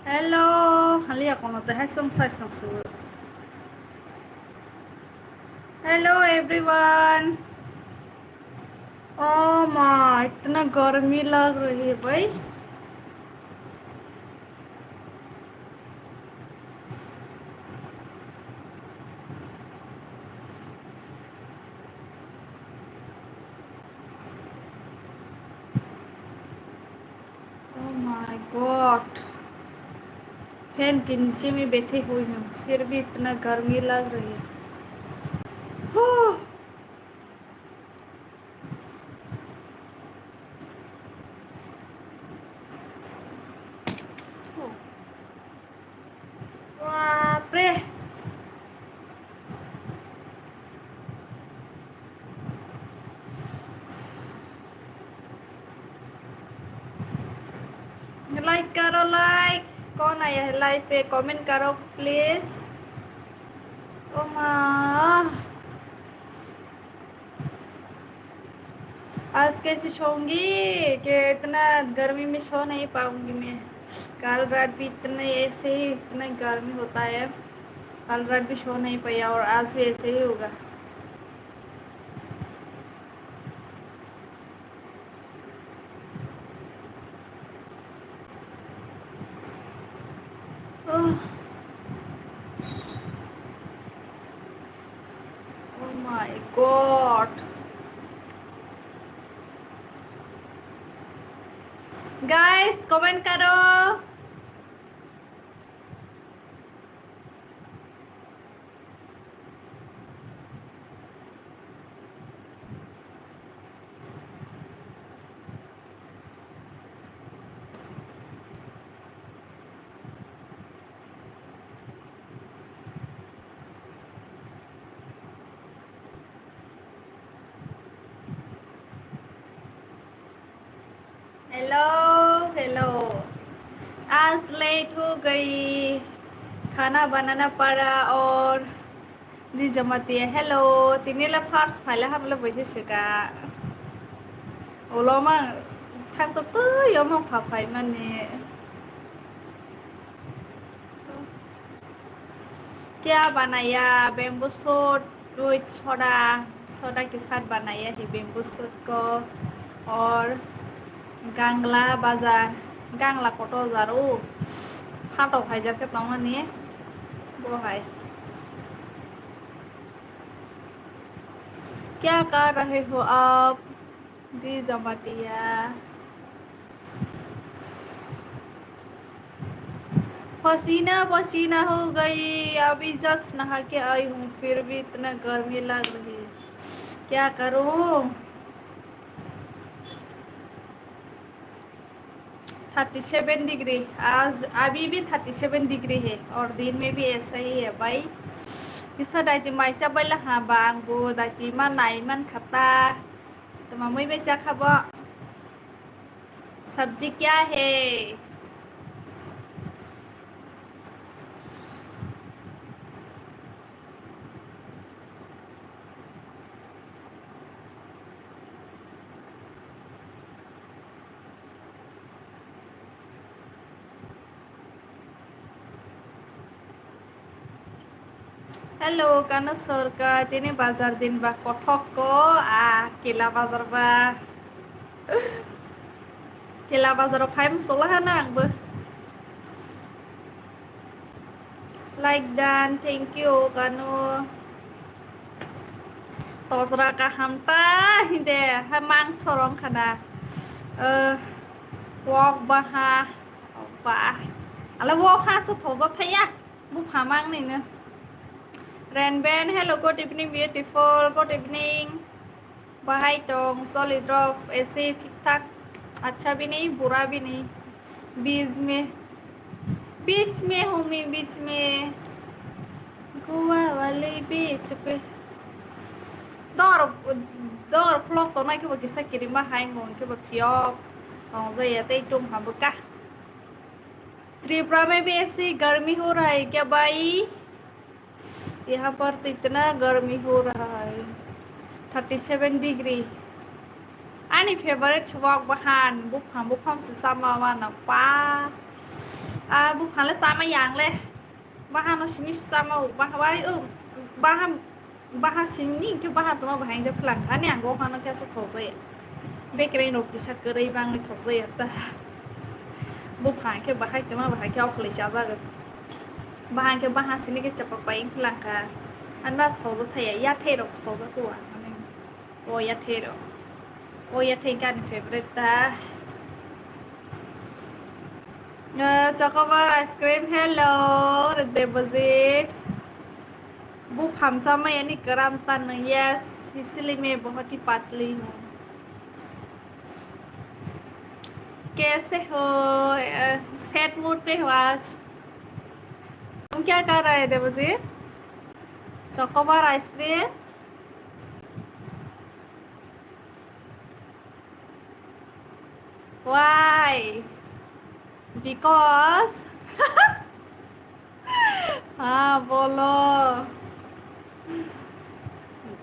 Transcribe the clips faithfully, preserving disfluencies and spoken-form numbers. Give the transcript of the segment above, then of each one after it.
Hello, haliya kono te hai song sai song su. Hello everyone. Oh my, इतना गर्मी लग रही है भाई। Oh my God, फैन के नीचे में बैठे हुए हूँ, फिर भी इतना गर्मी लग रही है। बाप रे। लाइक करो, लाइक। कौन आया है लाइव पे, कमेंट करो प्लीज। ओ माँ, आज कैसे सोऊंगी कि इतना गर्मी में सो नहीं पाऊंगी मैं। कल रात भी इतने ऐसे ही इतना गर्मी होता है, कल रात भी सो नहीं पाया और आज भी ऐसे ही होगा। Oh my God. Guys, comment करो। Hello, hello. आज लेट हो गई खाना बनाना पड़ा और दी जमाती है। Hello, tini le first phaila hamle boise seka. Ulo mang thang to twi yo mang pha phai mani. क्या बनाया? Bamboo shoot with soda, soda के साथ बनाया है bamboo shoot को। और गांगला बाजार, गांगला kotor jaro, phatok haijak khe tongmani bo hai. क्या कर रहे हो आप? दी जमातिया। पसीना पसीना हो गई, अभी जस्ट नहा के आई हूँ, फिर भी इतना गर्मी लग रही है, क्या करूँ? Thirty seven degree, आज अभी भी thirty seven degree है और दिन में भी ऐसा ही है भाई। Kisa daiti maisa baila ha ba ang bo daiti ma nai man khata. Tama mui bai sa khabo. Sabji kya hai? Hello, Kanu Sorkar, tini bazar din ba kothok ko, ah, Kila bazar ba. Kila bazar o phai muchungla hana ang bo. Like done, thank you, Kanu. Tortora kaham ta hinde, ha mangso rong khana. Eh, wok ba ha, wok ba. Ala wok ha se thoja thaya. Bupha mang ni no. Renben, hello, good evening, beautiful, good evening. Bahai tong, solid rough, ese thik thak. Acha bhi nahi, bura bhi nahi. Beach mein, beach mein hu main, beach mein. Goa wali beach pe. Dor, dor vlog to nai ke ba kisa kirima hai ngon ke ba phiok. Tong jaya tei tum ha bwkha. Tripura में भी ऐसी गर्मी हो रहा है क्या भाई? यहाँ पर तो इतना गर्मी हो रहा है, thirty seven degree. Ani favorite chwak bahan buphang buphang se sama wana pa. Ah, buphang le chama yang le. Baha no simi chama o, baha wai o, baha, baha simi khe baha tongma bahai je phlangkha ni ang o phano khe se thokjaya. Bekrai no kisa kwrwi bangni thokjaya ta. Buphang khe bahai tongma bahai khe okhlai chajago. Baha khe baha sini khe chapa pai phlangkha. Ani mas thokjak thaya, yathai rok thokjak kuwa. O yathai rok. O yathai kani favorite ta. Uh, chocolate ice cream, hello, Debojit. Buphang chama yani karam ta no, yes, इसलिए मैं बहुत ही पतली हूँ। कैसे हो? Uh, sad mood पे हो आज? तुम क्या कर रहे हो, Devjit? Chocolate ice cream? Why? Because हाँ, बोलो।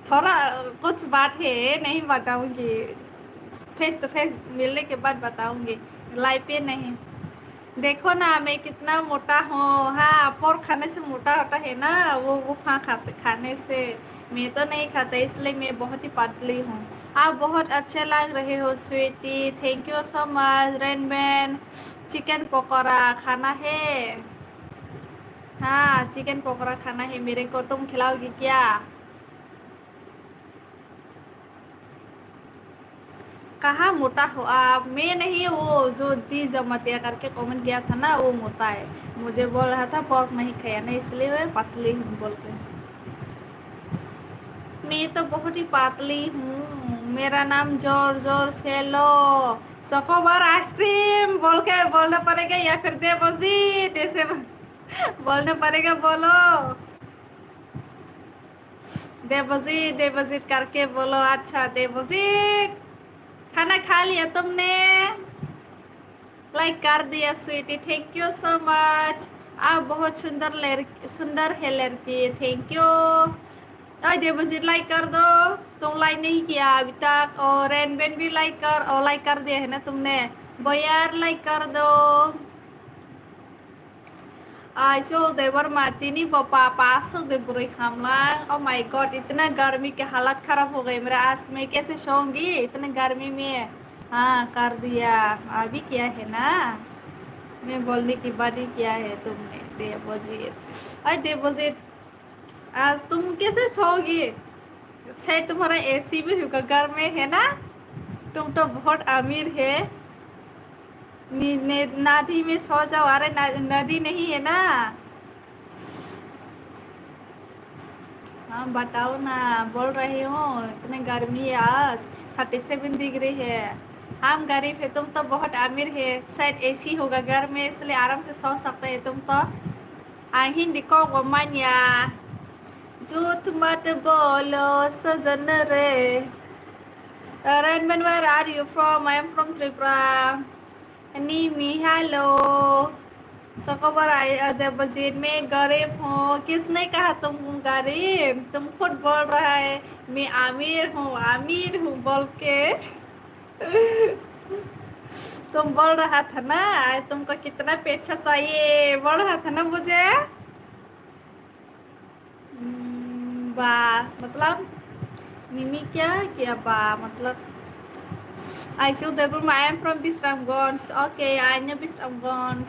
थोड़ा कुछ बात है, नहीं बताऊंगी। Face to face मिलने के बाद बताऊंगी, live पे नहीं। देखो ना, मैं कितना मोटा हूँ। हाँ, पोर खाने से मोटा होता है ना, वो, वो फां खाते, खाने से। मैं तो नहीं खाता, इसलिए मैं बहुत ही पतली हूँ। आप बहुत अच्छे लग रहे हो, sweetie. Thank you so much, रेनबेन। चिकन पकौड़ा खाना है। हाँ, चिकन पकौड़ा खाना है मेरे को, तुम खिलाओगी क्या? कहाँ मोटा हो आप? मैं नहीं, वो जो दी जमातिया करके कमेंट किया था ना, वो मोटा है। मुझे बोल रहा था पोर्क नहीं खाया ना, इसलिए मैं पतली हूँ बोल के। मैं तो बहुत ही पतली हूँ। मेरा नाम जोर जोर से लो। चॉकोबार आइसक्रीम बोल के बोलना पड़ेगा या फिर देवजीत ऐसे बोलना पड़ेगा, बोलो। देवजीत, देवजीत करके बोलो। अच्छा, देवजीत, खाना खा लिया तुमने? लाइक कर दिया Sweety, thank you so much। आप बहुत सुंदर लड़की, सुंदर है लड़की, thank you। ओए देवजीत, लाइक कर दो। तुम लाइक नहीं किया अभी तक। और रेनबेन भी लाइक कर, और लाइक कर दिया है ना तुमने? बोयार, लाइक कर दो। Aisho Debbarma, tini bo pa, pa aswk de bwrwi hamlang. Oh my God, itna garmi ke halat kharab ho gayi mere. Aaj main kaise soungi itna garmi mein? हाँ, कर दिया। अभी क्या है ना? मैं बोलने के बाद ही क्या है तुमने, देवजीत? अरे देवजीत, आज तुम कैसे सोओगी? शायद तुम्हारा एसी भी होगा घर में, है ना? तुम तो बहुत अमीर है। नी-, ने-, नाधी में सो जाओ। अरे ना-, नदी नहीं है ना? हाँ, बताओ ना, बोल रही हूँ, इतने गर्मी है आज, थर्टी सेवन डिग्री है। हम गरीब है, तुम तो बहुत अमीर है, शायद एसी होगा घर में, इसलिए आराम से सो सकते हैं तुम तो। Ang hindi kok bo manya. Jut mat bolo sajan re. Renben, where are you from? I am from Tripura. Nimi, hello. Chocobar, Debjit, मैं गरीब हूँ। किसने कहा तुम गरीब? तुम खुद बोल रहा है, मैं अमीर हूँ, अमीर हूँ बोल के। तुम बोल रहा था ना, तुमको कितना पैसा चाहिए, बोल रहा था ना मुझे। Hmm, ba, मतलब, nimi kya kya ba, मतलब, Aisho Debbarma, I am from Bisramganj. Okay, I know Bisramganj.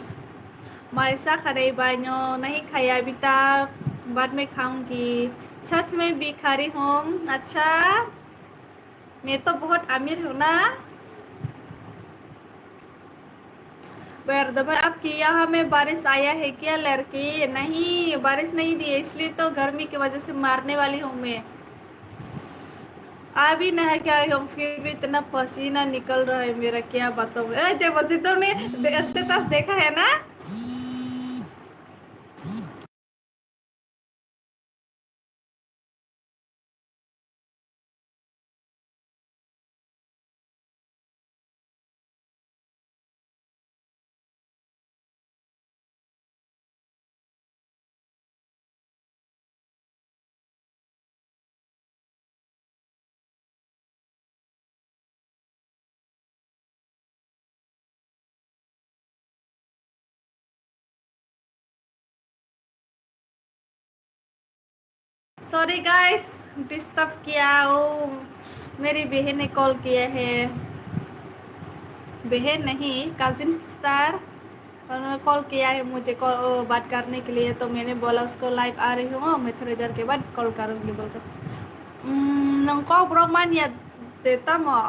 मैं ऐसा खाने बानो नहीं खाया अभी तक, बाद में खाऊंगी। सच में भिखारी हूँ। अच्छा, मैं तो बहुत अमीर हूँ ना। बैर दबा, आपके यहाँ में बारिश आया है क्या लड़की? नहीं, बारिश नहीं दी है, इसलिए तो गर्मी की वजह से मरने वाली हूँ मैं। अभी नहा के आई हूँ, फिर भी इतना पसीना निकल रहा है मेरा, क्या बताऊँ। ए, देवजीत, तुमने दे-, स्टेटस देखा है ना? सॉरी गाइस, डिस्टर्ब किया। ओ, मेरी बहन ने कॉल किया है। बहन नहीं, कजिन सिस्टर। उन्होंने कॉल किया है मुझे, कॉल, ओ, बात करने के लिए। तो मैंने बोला उसको, लाइव आ रही हूँ, मैं थोड़ी देर के बाद कॉल करूँगी बोलकर। Hmm, nung Kokborok manya de tamo?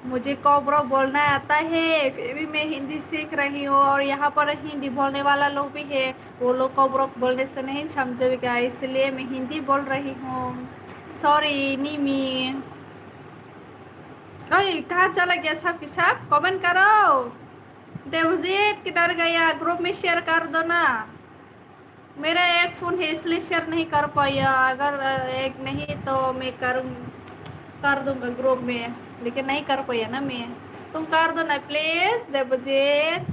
मुझे कोकबोरोक बोलना आता है, फिर भी मैं हिंदी सीख रही हूँ। और यहाँ पर हिंदी बोलने वाला लोग भी है, वो लोग कोकबोरोक बोलने से नहीं समझेगा, इसलिए मैं हिंदी बोल रही हूँ। सॉरी निमी। ओए, कहाँ चला गया सब के सब? कमेंट करो। देवजीत किधर गया? ग्रुप में शेयर कर दो ना। मेरा एक फोन है, इसलिए शेयर नहीं कर पाया। अगर, अ, एक नहीं तो मैं करूँ, कर दूंगा ग्रुप में, लेकिन नहीं कर पाया ना मैं। तुम कर दो ना प्लीज देवजीत।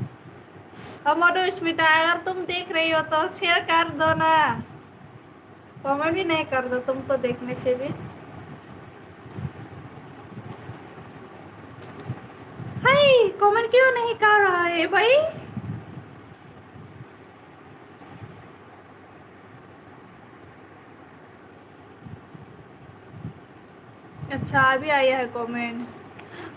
और मधु स्मिता, अगर तुम देख रही हो तो शेयर कर दो ना। कमेंट भी नहीं कर दो तुम तो, देखने से भी। हाय, कमेंट क्यों नहीं कर रहा है भाई? अच्छा, अभी आया है कमेंट।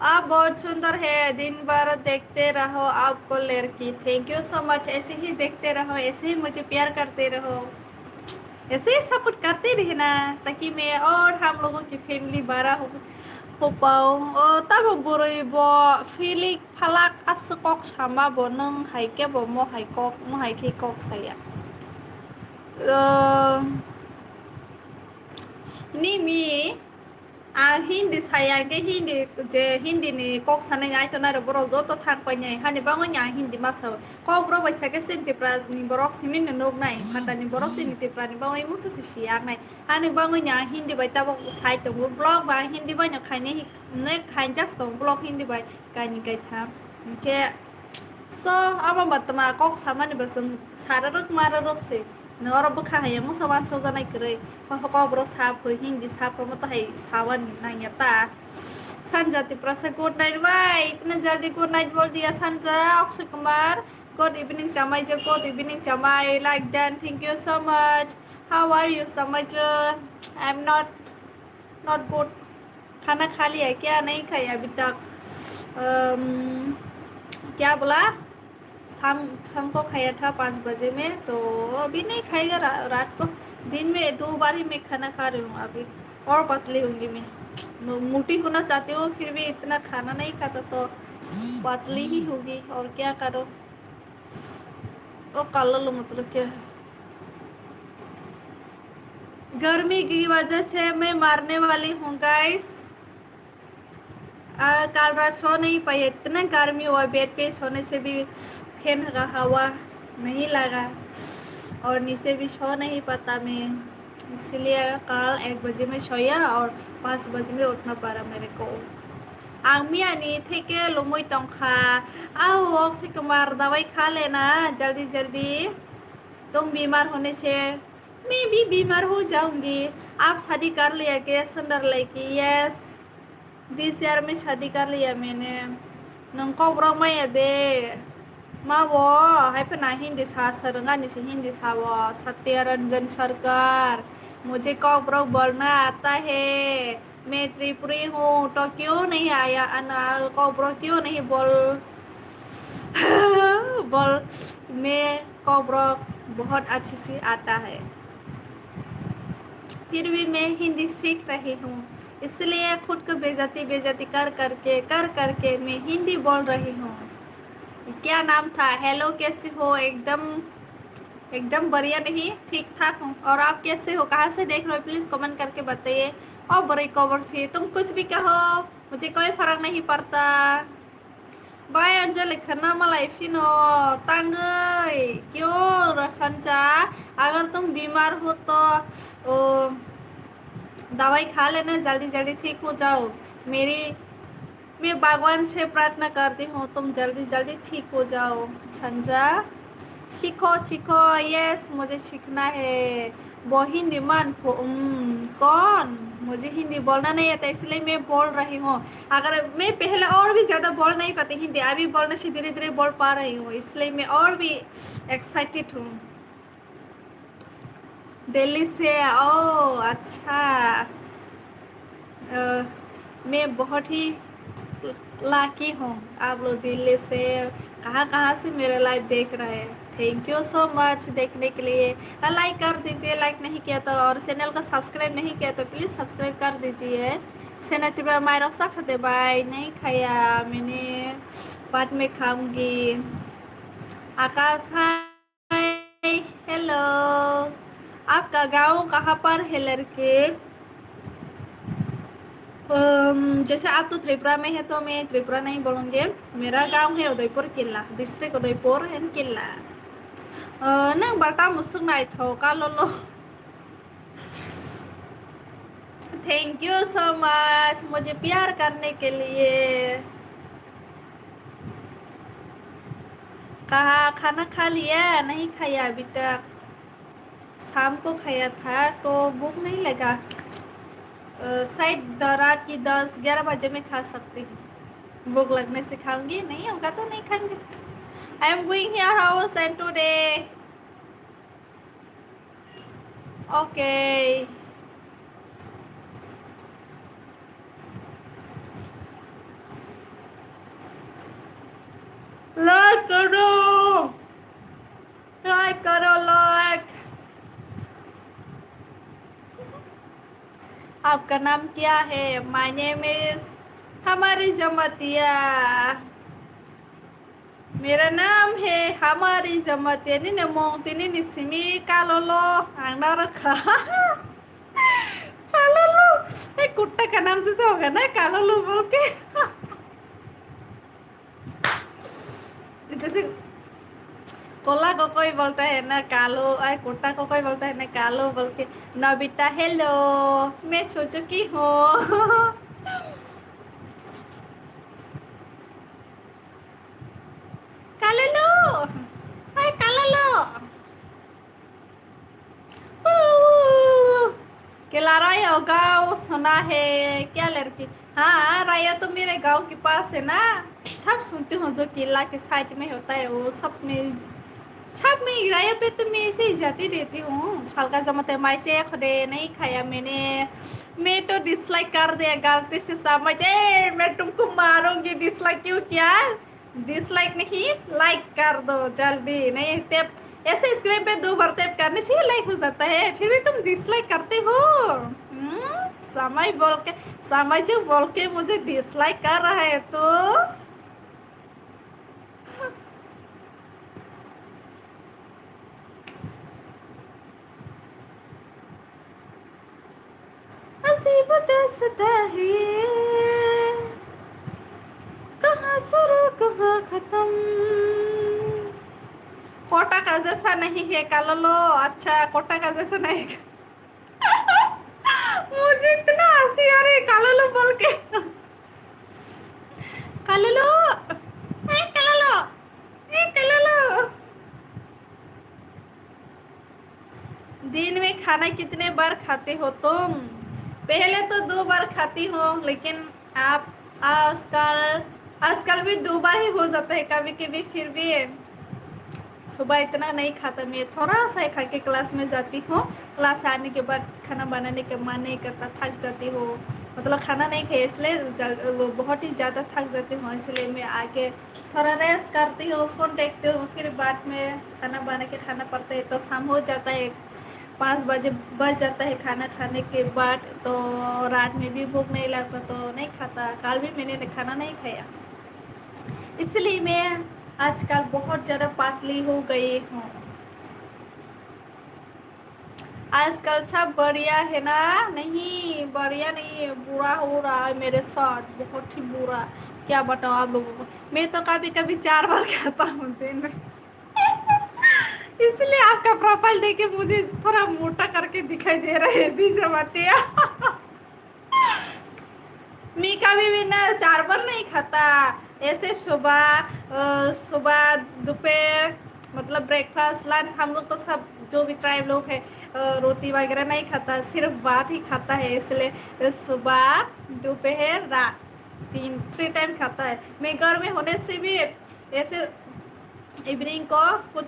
आप बहुत सुंदर है, दिन भर देखते रहो आपको लड़की। थैंक यू सो मच, ऐसे ही देखते रहो, ऐसे ही मुझे प्यार करते रहो, ऐसे ही सपोर्ट करते रहना, ताकि मैं और हम लोगों की फैमिली बड़ा हो, हो पाऊँ। ओ, तब हम बुरे वो फीलिंग फलाक अस कॉक सामा बो नंग हाइके बो मो हाइ कॉक, मो हाइके कॉक साया। Nimi, ang Hindi saya ke Hindi, je Hindi ni kok sanai ai to nai ro borok joto thang pai nai. Hani bango ni ang Hindi ma sao. Kok borok bai sake chini Tipra ni borok simi no nok nai. Phatar ni borok chini Tipra ni bango imung se si siya nai. Hani bango ni ang Hindi bai tabok sai tongo. Vlog ba ang Hindi bai no khainai, ne khainjak tongo vlog Hindi bai kaini kaitham. Hingke so, amo ba tma kok samani ba chwng sararwk mararwk se. Nwng oro bwkha hai mungsa uansukjaknai kwrwi. Kok borok sa phoi Hindi sa phoi mo to hai sawan nangya ta. Sanja Tiprasa, good night. Why itna jaldi good night bol diya Sanja? Akshay Kumar, good evening Chamai jo, good evening Chamai. Like done, thank you so much. How are you Chamai jo? I'm not, not good. खाना खा लिया क्या? नहीं खाई अभी तक। अम, क्या बोला? शाम, शाम को खाया था पाँच बजे में, तो अभी नहीं खाएगा। रा-, रात को, दिन में दो बार ही मैं खाना खा रही हूँ अभी, और पतली होंगी मैं। मो-, मोटी होना चाहती हूँ, फिर भी इतना खाना नहीं खाता तो पतली ही होगी, और क्या करो। ओ काला लो मतलब क्या है? गर्मी की वजह से मैं मरने वाली हूँ गाइस। आ, काल रात सो नहीं पाई, इतना गर्मी हुआ, बेड पे सोने से भी फैन का हवा नहीं लगा और नीचे भी सो नहीं पाता मैं, इसलिए कल एक बजे में सोया और पाँच बजे में उठना पड़ा मेरे को। Ang miya ni theke lomwi tongkha, ah, Akshay Kumar, dawai kha lena, jaldi jaldi. तुम बीमार होने से मैं भी बीमार हो जाऊंगी। आप शादी कर लिया क्या? सुंदर लड़की, यस। This year में शादी कर लिया मैंने। Nung kok borok maya de. Ma bo, hai phana Hindi sa, sa rwngani se Hindi sa bo. Satya Ranjan Sarkar. मुझे कोकबोरोक बोलना आता है। मैं त्रिपुरी हूँ, तो क्यों नहीं आया? अना, कोकबोरोक क्यों नहीं बोल, बोल, मैं कोकबोरोक बहुत अच्छे से आता है, फिर भी मैं हिंदी सीख रही हूँ, इसलिए खुद को बेइज्जती, बेइज्जती कर करके, कर करके मैं हिंदी बोल रही हूँ। क्या नाम था? हेलो, कैसे हो? एकदम, एकदम बढ़िया नहीं, ठीक ठाक हूँ। और आप कैसे हो, कहाँ से देख रहे हो, प्लीज कमेंट करके बताइए। और बुरी खबर से तुम कुछ भी कहो, मुझे कोई फर्क नहीं पड़ता। Bai Anjali khana malai phino tangwi kyo rasancha, अगर तुम बीमार हो तो, ओ, दवाई खा लेना, जल्दी जल्दी ठीक हो जाओ। मेरी, मैं भगवान से प्रार्थना करती हूँ तुम जल्दी जल्दी ठीक हो जाओ। संजा, सीखो सीखो, यस, मुझे सीखना है। वो हिंदी मान फो-, उम, कौन? मुझे हिंदी बोलना नहीं आता, इसलिए मैं बोल रही हूँ। अगर मैं पहले और भी ज़्यादा बोल नहीं पाती हिंदी, अभी बोलने से धीरे धीरे बोल पा रही हूँ, इसलिए मैं और भी एक्साइटेड हूँ। दिल्ली से, ओ अच्छा। अ, मैं बहुत ही लकी हूँ, आप लोग दिल्ली से कहाँ कहाँ से मेरा लाइव देख रहे हैं। थैंक यू सो मच देखने के लिए। लाइक कर दीजिए, लाइक नहीं किया तो, और चैनल को सब्सक्राइब नहीं किया तो प्लीज सब्सक्राइब कर दीजिए। सेना त्रिपुरा माइरक सा खाते भाई, नहीं खाया मैंने, बाद में खाऊंगी। आकाश, हाय, हेलो। आपका गांव कहाँ पर है लड़के? अम, जैसे आप तो त्रिपुरा में है तो मैं त्रिपुरा नहीं बोलूँगी। मेरा गांव है उदयपुर किला, डिस्ट्रिक्ट उदयपुर एंड किला। अ, नों बाटा मुसुक नायथो, कालोलो। Thank you so much मुझे प्यार करने के लिए। कहा खाना खा लिया? नहीं खाया अभी तक। शाम को खाया था तो भूख नहीं लगा। अ, शायद द-, रात की दस ग्यारह बजे में खा सकती हूँ। भूख लगने से खाऊंगी, नहीं होगा तो नहीं खाएंगे। I am going here house and today। Okay। Like करो, लाइक करो, लाइक। आपका नाम क्या है? My name is हमारी जमातिया। मेरा नाम है हमारी Jamatia. Nini mung tini ni simi Kalolo, ang naro kha. Kalolo. Hey, kutta ka naam se hoga na Kalolo bol ke. जैसे कोला को कोई बोलता है ना कालो, आय कोटा को कोई बोलता है ना कालो बोल के। नबिता, हेलो, मैं सुजुकी हूँ। कालुलु, हाय कालुलु। Kela rayo gao sona he kya lerki? हाँ, रायो तो मेरे गांव के पास है ना। सब सुनती हूँ जो किला के साइड में होता है, वो सब में, सब में रायो पे तो मैं ऐसे ही जाती रहती हूँ। साल का जमाते माई से खुदे नहीं खाया मैंने। मैं तो डिसलाइक कर दिया गलती से समझ। ए, मैं तुमको मारूंगी, डिसलाइक क्यों किया? डिसलाइक नहीं, लाइक कर दो जल्दी। नहीं टैप, ऐसे स्क्रीन पे दो बार टैप करने से लाइक हो जाता है, फिर भी तुम डिसलाइक करते हो। हम्म, समय बोल के, समय जो बोल के मुझे डिसलाइक कर रहा है तो। अजीब दास्तां है ये, कहाँ शुरू कहाँ खत्म। कोटा का जैसा नहीं है कालोलो। अच्छा, कोटा का जैसा नहीं। मुझे इतना हंसी आ रही है कालोलो बोल के। कालोलो, ए कालोलो, ए कालोलो। दिन में खाना कितने बार खाते हो तुम? पहले तो दो बार खाती हूँ, लेकिन आप आजकल, आजकल भी दो बार ही हो जाता है कभी कभी। फिर भी सुबह इतना नहीं खाता मैं, थोड़ा सा ही खा के क्लास में जाती हूँ। क्लास आने के बाद खाना बनाने का मन नहीं करता, थक जाती हूँ। मतलब खाना नहीं खाई इसलिए जल-, वो बहुत ही ज़्यादा थक जाती हूँ, इसलिए मैं आके थोड़ा रेस्ट करती हूँ, फ़ोन देखती हूँ, फिर बाद में खाना बना के खाना पड़ता है, तो शाम हो जाता है। पाँच बजे बज जाता है खाना खाने के बाद, तो रात में भी भूख नहीं लगता, तो नहीं खाता। कल भी मैंने खाना नहीं खाया, इसलिए मैं आजकल बहुत ज़्यादा पतली हो गई हूँ। आजकल सब बढ़िया है ना? नहीं, बढ़िया नहीं है, बुरा हो रहा है मेरे साथ, बहुत ही बुरा। क्या बताऊँ आप लोगों को, मैं तो कभी कभी चार बार खाता हूँ दिन में। इसलिए आपका प्रोफाइल देख के मुझे थोड़ा मोटा करके दिखाई दे रहे हैं, बीच में। मैं कभी भी ना चार बार नहीं खाता। ऐसे सुबह, अ, सुबह, दोपहर, मतलब ब्रेकफास्ट, लंच, हम लोग तो सब जो भी ट्राइब लोग हैं, अ, रोटी वगैरह नहीं खाता, सिर्फ भात ही खाता है। इसलिए सुबह, दोपहर, रात, तीन, थ्री टाइम खाता है। मैं घर में होने से भी ऐसे इवनिंग को कुछ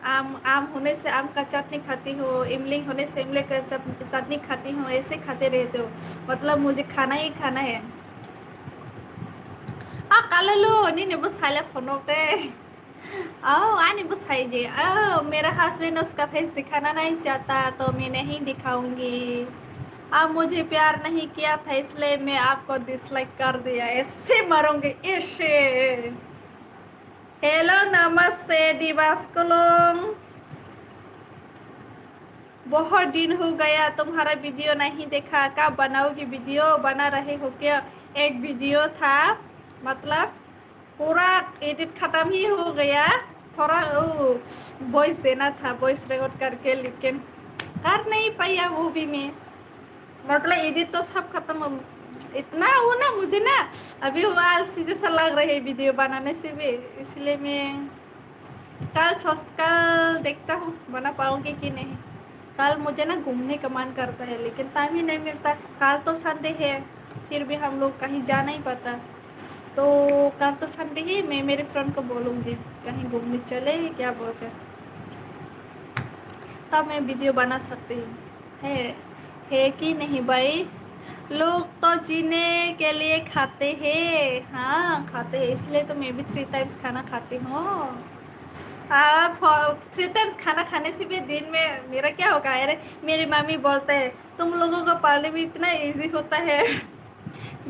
आम, आम होने से आम का चटनी खाती हूँ, इमली होने से इमली का चट-, चटनी खाती हूँ, ऐसे खाते रहते हो, मतलब मुझे खाना ही खाना है। आ, kalolo, nini bwsai le phone te. Oh, ani bwsai de. Oh, मेरा husband उसका face दिखाना नहीं चाहता, तो मैं नहीं दिखाऊंगी। आप मुझे प्यार नहीं किया था, इसलिए मैं आपको dislike कर दिया। ऐसे मारूंगी, ऐसे। Hello, namaste, Divas Kolong। बहुत दिन हो गया, तुम्हारा video नहीं देखा, कब बनाओगी video? बना रहे हो क्या? एक video था, मतलब पूरा edit खत्म ही हो गया, थोड़ा वो voice देना था, voice record करके, लेकिन कर नहीं पाया वो भी मैं। मतलब edit तो सब खत्म हो, इतना वो ना, मुझे ना अभी वो आलसी जैसा लग रहा है video बनाने से भी, इसलिए मैं कल सोच, कल देखता हूँ बना पाऊंगी कि नहीं। कल मुझे ना घूमने का मन करता है, लेकिन time ही नहीं मिलता। कल तो Sunday है, फिर भी हम लोग कहीं जा नहीं पाता। तो कल तो Sunday है, मैं मेरे friend को बोलूँगी कहीं घूमने चले क्या बोलकर, तब मैं video बना सकती हूँ। है, है कि नहीं भाई? लोग तो जीने के लिए खाते हैं। हाँ, खाते हैं, इसलिए तो मैं भी three times खाना खाती हूँ। आप three times खाना खाने से भी दिन में मेरा क्या होगा? अरे, मेरी मम्मी बोलते हैं, तुम लोगों को पालने में इतना easy होता है।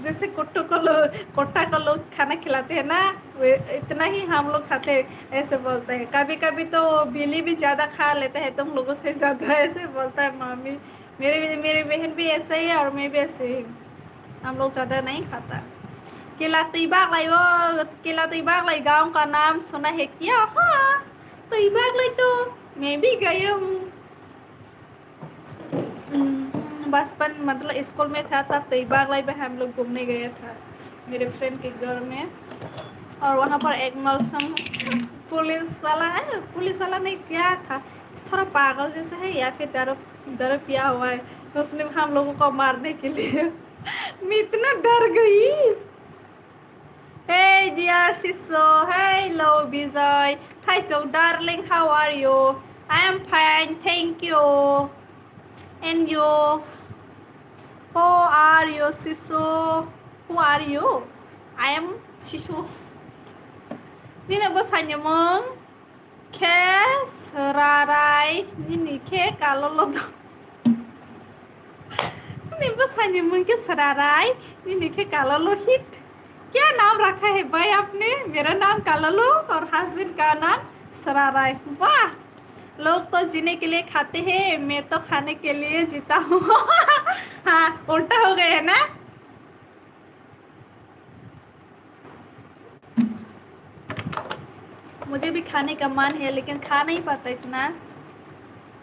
जैसे कुट्टू को लोग, कुट्टा को लोग खाना खिलाते हैं ना, वे, इतना ही हम लोग खाते हैं, ऐसे बोलते हैं। कभी कभी तो बिल्ली भी ज्यादा खा लेता है तुम लोगों से ज्यादा, ऐसे बोलता है मामी। मेरे, मेरी बहन भी ऐसे ही है और मैं भी ऐसे ही हूँ। हम लोग ज्यादा नहीं खाता। Kela Twibaglai, वो Kela Twibaglai गांव का नाम सुना है क्या? हाँ, Twibaglai तो मैं भी गया हूँ। हम्म, बचपन, मतलब, स्कूल में था तब Twibaglai में हम लोग घूमने गया था मेरे फ्रेंड के घर में। और वहाँ पर एक मौसम पुलिस वाला है, पुलिस वाला नहीं, क्या था, थोड़ा पागल जैसा है या फिर दारू, दारू पिया हुआ है, उसने हम लोगों को मारने के लिए। मैं इतना डर गई। Hey, dear Siso. Hello, Bijoy. Thaisok, darling, how are you? I am fine, thank you. And you? Who are you, Siso? Who are you? I am Siso. Nini bwsai ni mung? Khe swrarai, nini khe kalolo do. Nini bwsai ni mung khe swrarai, nini khe kalolo hit. क्या नाम रखा है भाई आपने? मेरा नाम कालोलो और हस्बैंड का नाम सराराय। वाह, लोग तो जीने के लिए खाते हैं, मैं तो खाने के लिए जीता हूँ। हाँ, उल्टा हो गया है ना? मुझे भी खाने का मन है, लेकिन खा नहीं पाता इतना।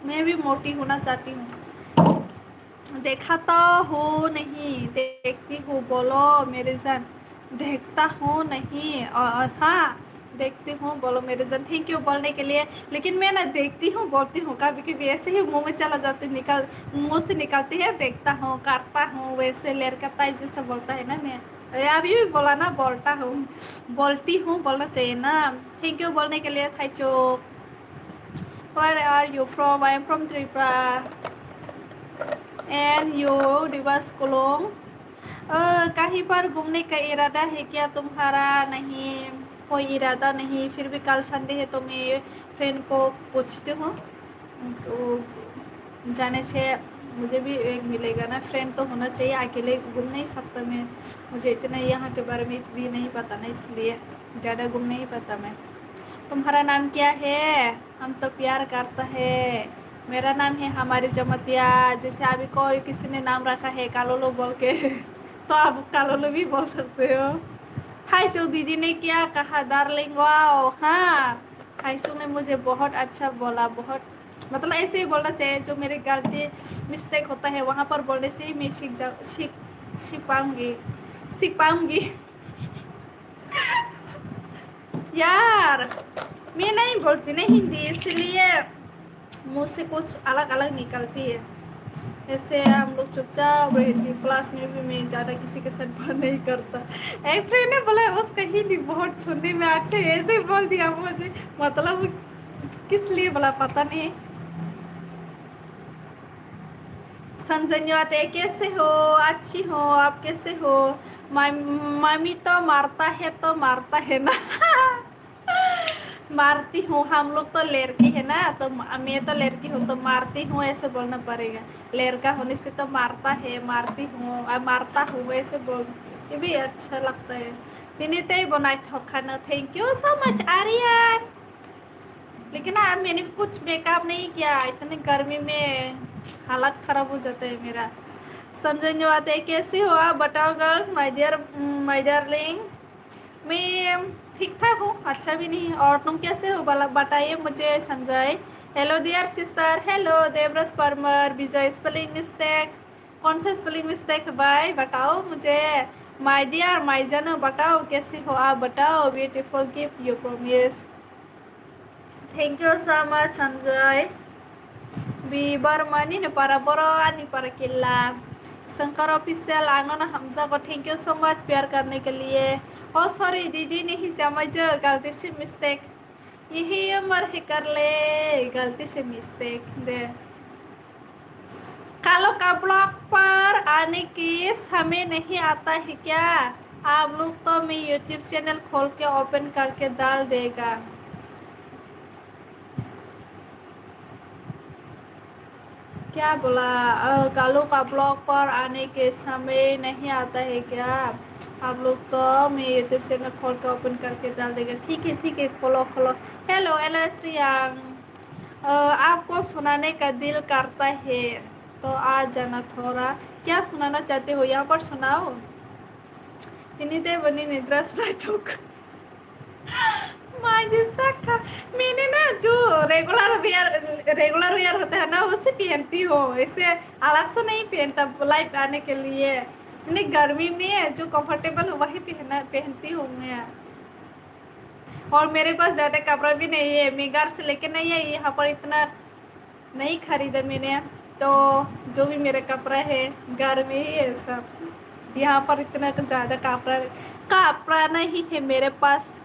मैं भी मोटी होना चाहती हूँ। देखा तो हो नहीं, देखती हूँ, बोलो मेरी जान। देखता हूँ नहीं, और हाँ, देखती हूँ, बोलो मेरी जान। थैंक यू बोलने के लिए। लेकिन मैं ना देखती हूँ, बोलती हूँ, कभी कभी ऐसे ही मुंह में चला जाती, निकल, मुंह से निकलती है, देखता हूँ, करता हूँ, वैसे लड़का टाइप जैसा बोलता है ना मैं। अरे, अभी भी बोला ना, बोलता हूँ, बोलती हूँ बोलना चाहिए ना। Thank you बोलने के लिए, थाइचुक। Where are you from? I am from Tripura. And you, Divas Kolong? अ, कहीं पर घूमने का इरादा है क्या तुम्हारा? नहीं, कोई इरादा नहीं। फिर भी कल संडे है तो मैं फ्रेंड को पूछती हूँ। तो जाने से मुझे भी एक मिलेगा ना, फ्रेंड तो होना चाहिए, अकेले घूम नहीं सकता मैं। मुझे इतना यहाँ के बारे में भी नहीं पता ना, इसलिए ज़्यादा घूम नहीं पाता मैं। तुम्हारा नाम क्या है? हम तो प्यार करता है। मेरा नाम है हमारी जमतिया। जैसे अभी कोई किसी ने नाम रखा है कालोलो बोल के, तो आप कालोलो भी बोल सकते हो। थाइसो दीदी ने क्या कहा, डार्लिंग? वाओ, हाँ, थाइसो ने मुझे बहुत अच्छा बोला, बहुत, मतलब, ऐसे ही बोलना चाहिए। जो मेरी गलती, मिस्टेक होता है, वहाँ पर बोलने से ही मैं सीख जा, सीख, सीख पाऊंगी, सीख पाऊंगी। यार, मैं नहीं बोलती ना हिंदी, इसलिए मुंह से कुछ अलग अलग निकलती है। ऐसे हम लोग चुपचाप रहती है। क्लास में भी मैं ज़्यादा किसी के साथ बात नहीं करता। एक फ्रेंड ने बोला, उसका हिंदी बहुत सुनने में अच्छा है, ऐसे ही बोल दिया मुझे। मतलब, किस लिए बोला पता नहीं। संजय न्योते कैसे हो? अच्छी हो, आप कैसे हो? माम-, मामी तो मारता है तो मारता है ना। मारती हूँ, हम लोग तो लड़की है ना, तो म-, मैं तो लड़की हूँ तो मारती हूँ ऐसे बोलना पड़ेगा। लड़का होने से तो मारता है, मारती हूँ, आ, मारता हूँ ऐसे बोल, ये भी अच्छा लगता है। Tini tei bo naithok khano, thank you so much Aryan। लेकिन आ, मैंने कुछ मेकअप नहीं किया, इतनी गर्मी में हालत खराब हो जाता है मेरा। संजय न्योते कैसे हो आप बताओ girls, my dear, my darling। मैं ठीक ठाक हूँ, अच्छा भी नहीं। और तुम कैसे हो भला बताइए मुझे Sanjay. Hello dear sister, hello Devraj परमार, विजय spelling mistake। कौन सा spelling mistake है भाई, बताओ मुझे। My dear, my जानो, बताओ कैसे हो आप, बताओ। Beautiful gift you promise। Thank you so much Sanjay. Bi Barma ni no para boro ani para killa। Shankar Official, ang no hamjago, thank you so much प्यार करने के लिए। Oh sorry दीदी, नहीं जमाई जो, गलती से mistake। यही उम्र है कर ले, गलती से mistake दे। कालो का vlog पर आने के समय नहीं आता है क्या आप लोग? तो मैं YouTube channel खोल के open करके डाल देगा। क्या बोला? अ, कालो का vlog पर आने के समय नहीं आता है क्या आप लोग? तो मैं YouTube channel खोल के open करके डाल देगा। ठीक है, ठीक है, खोलो, खोलो। Hello, L S Riang। अ, आपको सुनाने का दिल करता है तो आ जाना थोड़ा। क्या सुनाना चाहते हो, यहाँ पर सुनाओ। Tini tei bo nini dress raitok। Mai de sakha, मैंने ना जो regular wear, regular wear होता है ना, उसे पहनती हूँ, ऐसे अलग से नहीं पहनता live आने के लिए। इतनी गर्मी में जो comfortable हो वही पहना, पहनती हूँ मैं। और मेरे पास ज़्यादा कपड़ा भी नहीं है, मैं घर से लेके नहीं आई, यहाँ पर इतना नहीं खरीदा मैंने, तो जो भी मेरा कपड़ा है घर में ही है सब। यहाँ पर इतना कुछ ज़्यादा कपड़ा, कपड़ा नहीं है मेरे पास।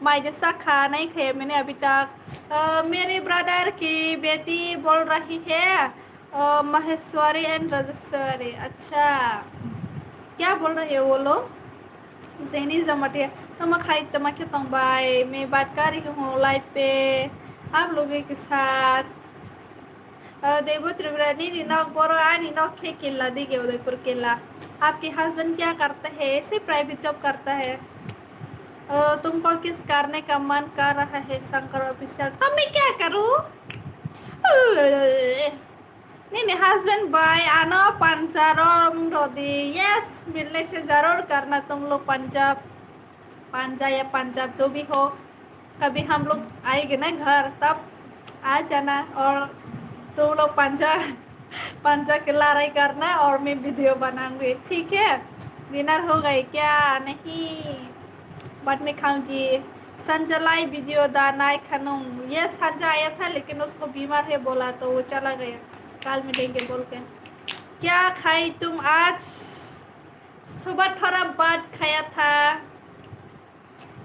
Mai de sakha, नहीं खाया मैंने अभी तक। अ, मेरे brother की बेटी बोल रही है, अ, महेश्वरी and राजेश्वरी। अच्छा, क्या बोल रहे हैं वो लोग? Jeni Jamatia, tamo khai tamo khe tong bai, मैं बात कर रही हूँ live पे आप लोगों के साथ। अ, देवो Tripura, nini nok boro, ani nok khe killa dige, Udaipur killa। आपके husband क्या करते हैं? ऐसे private job करता है। अ, तुमको किस करने का मन कर रहा है, शंकर Official? तो मैं क्या करूँ? Nini husband bai ano panja rom rodi। Yes, मिलने से जरूर करना तुम लोग पंजाब, पंजा या पंजाब जो भी हो, कभी हम लोग आएंगे ना घर, तब आ जाना और तुम लोग पंजा, पंजा की लड़ाई करना और मैं video बनाऊंगी, ठीक है? Dinner हो गई क्या? नहीं, बाद में खाऊंगी। Sanjay live video da nai khanung। ये संजय आया था लेकिन उसको बीमार है बोला तो वो चला गया, कल मिलेंगे बोल के। क्या खाई तुम आज? सुबह थोड़ा भात खाया था।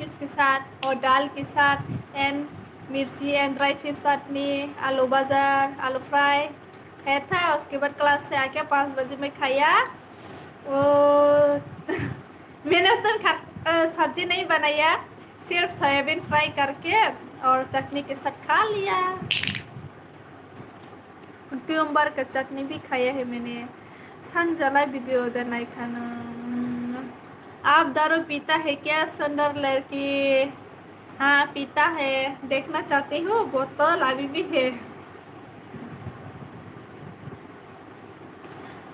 इसके साथ और दाल के साथ and मिर्ची and dry fish चटनी, आलू बाजार, आलू fry खाया था। उसके बाद class से आके पाँच बजे में खाया। वो मैंने उस दिन खा-, अ, सब्जी नहीं बनाया, सिर्फ सोयाबीन fry करके और चटनी के साथ खा लिया। कुकुम्बर का चटनी भी खाया है मैंने। Sanjay live video da nai khanung। आप दारू पीता है क्या सुंदर लड़की? हाँ, पीता है। देखना चाहती हो? बोतल अभी भी है।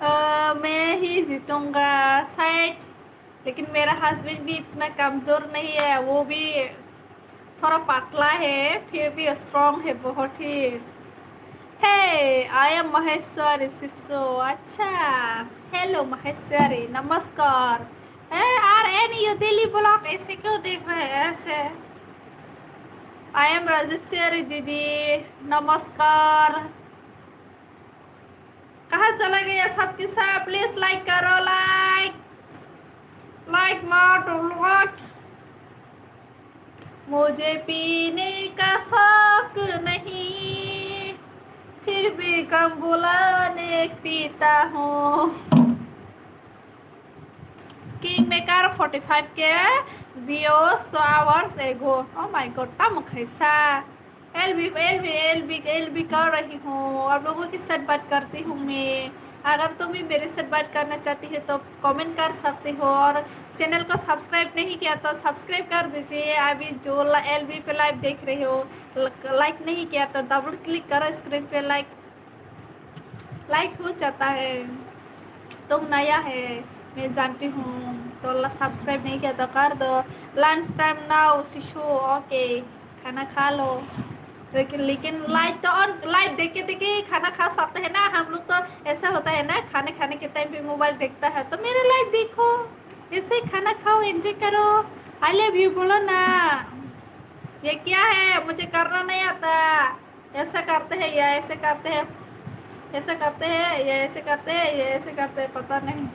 अ, मैं ही जीतूंगा शायद। लेकिन मेरा husband भी इतना कमजोर नहीं है, वो भी थोड़ा पतला है, फिर भी strong है बहुत ही। Hey, I am Maheshwari Sisso। अच्छा, hello Maheshwari, नमस्कार। ए, आर एन यू दिल्ली vlog ऐसे क्यों देख रहे हैं ऐसे? I am राजेश्वरी दीदी, नमस्कार। कहाँ चला गया सबके सब? Please like करो, like, like मारो, like। मुझे पीने का शौक बुलाने पीता हूँ। Kingmaker forty five K views two hours ago. Oh my God, tamo khaisa. एलबी, एलबी, एलबी, एलबी कर रही हूँ, आप लोगों के साथ बात करती हूँ मैं। अगर तुम भी मेरे साथ बात करना चाहती हो तो कमेंट कर सकते हो, और चैनल को सब्सक्राइब नहीं किया तो सब्सक्राइब कर दीजिए। अभी जो एलबी पे लाइव देख रहे हो, लाइक नहीं किया तो डबल क्लिक करो स्क्रीन पे, लाइक लाइक हो जाता है। तुम नया है, मैं जानती हूँ, तो सब्सक्राइब नहीं किया तो कर दो। लंच टाइम नाउ शिशु। ओके, खाना खा लो। लेकिन लेकिन लाइव तो ऑन, लाइव देखते देखते खाना खा सकते हैं ना। हम लोग तो ऐसा होता है ना, खाने खाने के टाइम पे मोबाइल देखता है। तो मेरा लाइव देखो, ऐसे खाना खाओ, एंजॉय करो। आई लव यू बोलो ना। ये क्या है, मुझे करना नहीं आता। ऐसा करते हैं या ऐसे करते हैं, ऐसा करते हैं या ऐसे करते हैं या ऐसे करते हैं, पता नहीं।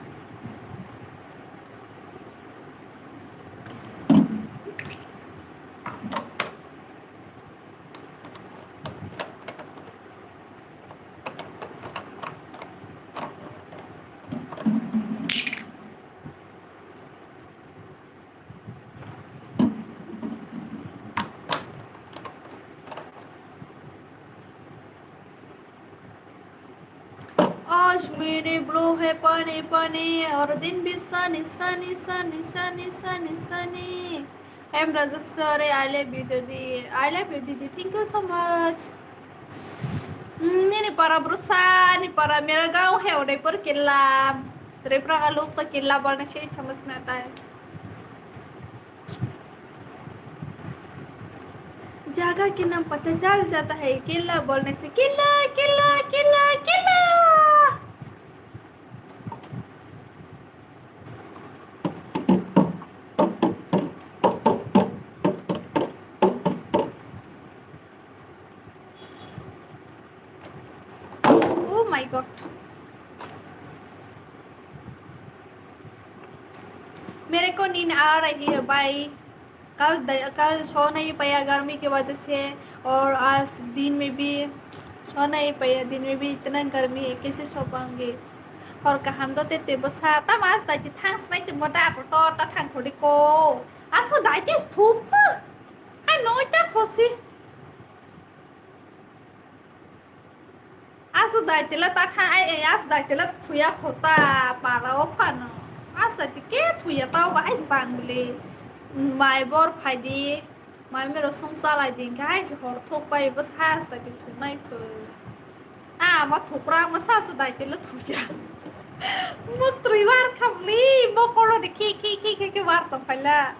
आज मेरे ब्रो है पानी पानी और दिन भी sunny, sunny, sunny, sunny, sunny, sunny। I am Rajaswari, I love you, Didi। I love you, Didi। Thank you so much। Hmm, nini para brusa, ni para mera gaon hai Udaipur killa। Tripura ka lok to killa bolne se samajh mein aata hai। जगह के नाम पता चल जाता है, किला बोलने से। किला, किला, किला, किला। Oh my God। मेरे को नींद आ रही है भाई। कल द-, कल सो नहीं पाया गर्मी की वजह से, और आज दिन में भी सो नहीं पाया, दिन में भी इतना गर्मी है, कैसे सो पाऊंगी? Hor kaham do tete bwsa ta mas dai ti thang smai ti mo da bo to ta thang thodi ko. Aso dai ti thup. Ai noi ta khosi. Aso dai tila ta thang ai, ai, aso dai tila thuya khota para o phano. Aso dai ti ke thuya ta o ba ai stang bli. Mai bor phai di. Mai mero sung salai di, hingke hai se hor thok pai bo sa asta di thunai pho. A, ama thukra ama sa sa dai tilo thuya. Mo twi war khamli, mo kolo de khi, khi, khi, khi, khi war tong phaila.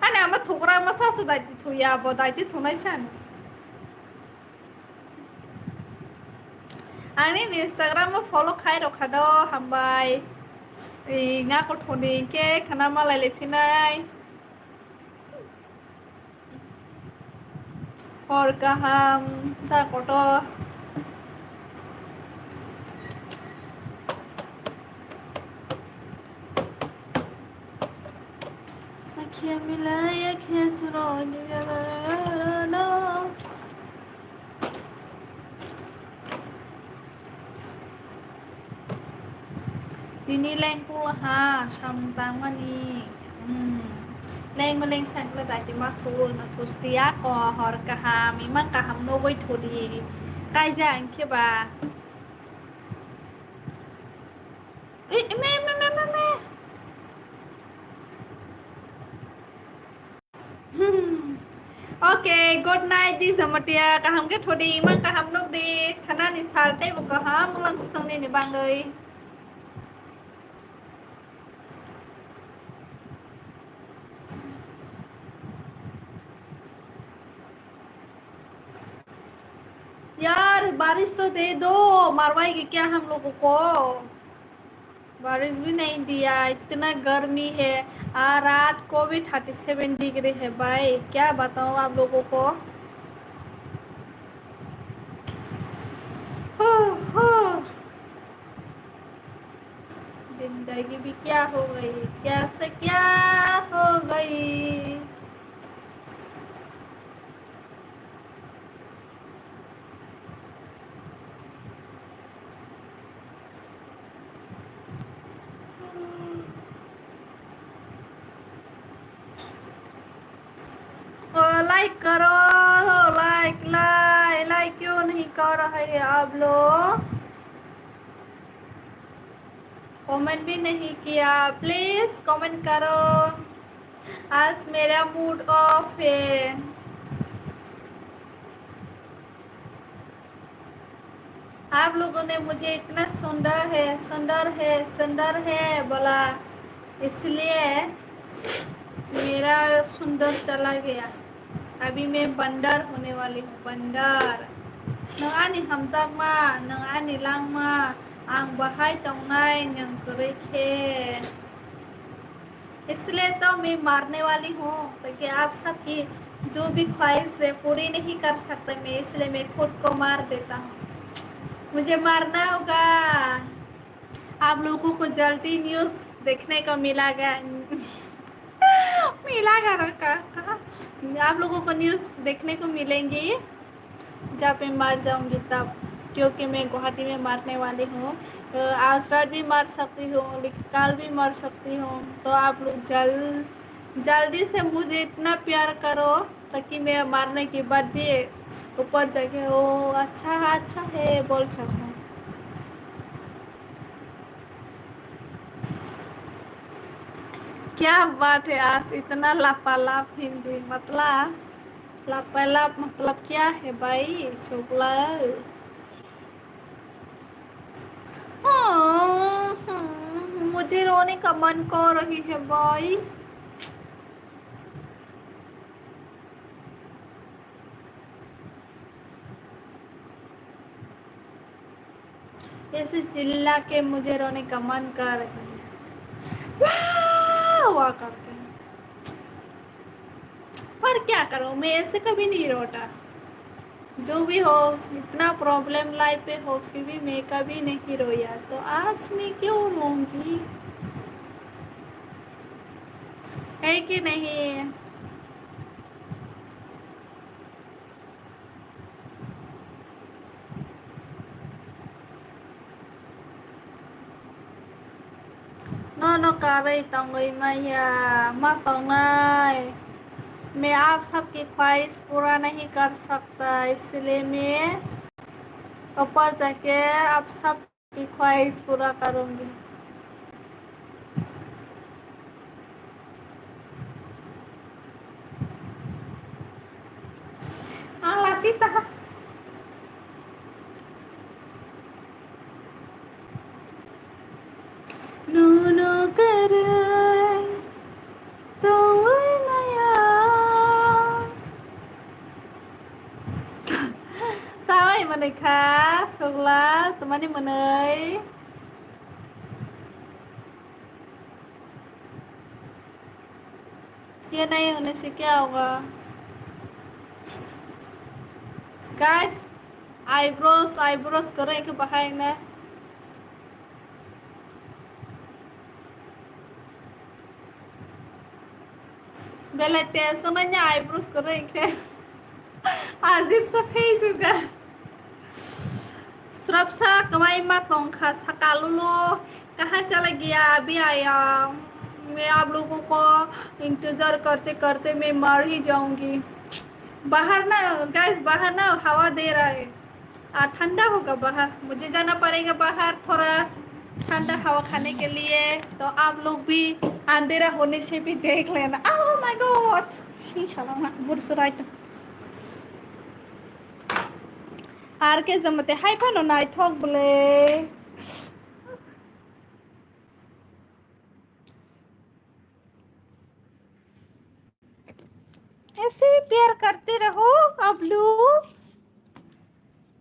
Ani ama thukra ama sa sa dai ti thuya, bo dai ti thunai san. Ani Instagram o follow khai rok kha do, hambai. Ei, nga kothoni ke khana malai le phinai. Hor kaham, ta kotor. Akhia milai, akhia churoi, do, do, do, do, do. Tini lengkul ha samung tangmani. Hmm. Lengma leng sakle dai tongma thul no thustiya ko hor kaham, imang kaham nugui thudi. Kaija hingke ba. Ui, me, me, me, me, me. Okay, good night, di Jamatia. Kaham ke thodi, imang kaham nuk di. Khana ni sal tei bo kaham ulang song ni ni bangoi. यार, बारिश तो दे दो, मरवाएगी क्या हम लोगों को? बारिश भी नहीं दिया, इतना गर्मी है। आ, रात को भी थर्टी सेवन डिग्री है भाई, क्या बताऊँ आप लोगों को। हो, हो। जिंदगी भी क्या हो गई, क्या से क्या हो गई। लाइक करो, लाइक, लाइक, लाइक क्यों नहीं कर रहे हैं आप लोग? कमेंट भी नहीं किया, प्लीज कमेंट करो। आज मेरा मूड ऑफ है। आप लोगों ने मुझे इतना सुंदर है, सुंदर है, सुंदर है बोला, इसलिए मेरा सुंदर चला गया। अभी मैं बंदर होने वाली हूँ, बंदर। Nang ani hamjakma, nang ani langma, ang bahai tongnai, nang kwrwi khe. इसलिए तो मैं मारने वाली हूँ, ताकि आप सबकी जो भी ख्वाहिश है पूरी नहीं कर सकते मैं, इसलिए मैं खुद को मार देता हूँ। मुझे मारना होगा। आप लोगों को जल्दी न्यूज़ देखने को मिलेगा। मिलेगा ना का, का? आप लोगों को न्यूज़ देखने को मिलेंगी। जब मैं मर जाऊंगी तब, क्योंकि मैं गुवाहाटी में मरने वाली हूँ। अ, आज रात भी मर सकती हूँ, लेकिन कल भी मर सकती हूँ। तो आप लोग जल-, जल्दी से मुझे इतना प्यार करो, ताकि मैं मरने के बाद भी ऊपर जाके, "ओ, अच्छा, अच्छा है," बोल सकूँ। क्या बात है, आज इतना लापालाप हिंदी, मतलब, लापालाप मतलब क्या है भाई, सुखलाल? हाँ, हाँ, मुझे रोने का मन कर रही है भाई। ऐसे चिल्ला के मुझे रोने का मन कर रही है। वाह, वाह करके। पर क्या करूँ, मैं ऐसे कभी नहीं रोता। जो भी हो, इतना प्रॉब्लम लाइफ पे हो, फिर भी मैं कभी नहीं रोया। तो आज मैं क्यों रोऊंगी? है कि नहीं? Nono karwi tongwi maya, ma tongnai. मैं आप सबकी ख्वाहिश पूरा नहीं कर सकता, इसलिए मैं ऊपर जाके आप सब की ख्वाहिश पूरा करूंगी। Ang lasita. Nono karwi tongwi maya. Tawai manwi kha, Suklal, tumani manwi. Ye nai hone se kya hoga? Guys, eyebrows, eyebrows kore ke bahai na. Belai test wngnai ni eyebrows kwrwi khe. Ajib sa phei juga. Srapsa kwmaima tongkha sakalulo. Kaha chala gaya abhi aaya. मैं आप लोगों को इंतजार करते करते मैं मर ही जाऊंगी। बाहर ना, गाइस, बाहर ना हवा दे रहा है। आ, ठंडा होगा बाहर, मुझे जाना पड़ेगा बाहर थोड़ा ठंडा हवा खाने के लिए। तो आप लोग भी अंधेरा होने से भी देख लेना। Oh my God! Ih, salah nak bursurai to. Ar ke jamate hai phano naithok bole. ऐसे ही प्यार करते रहो आप लोग।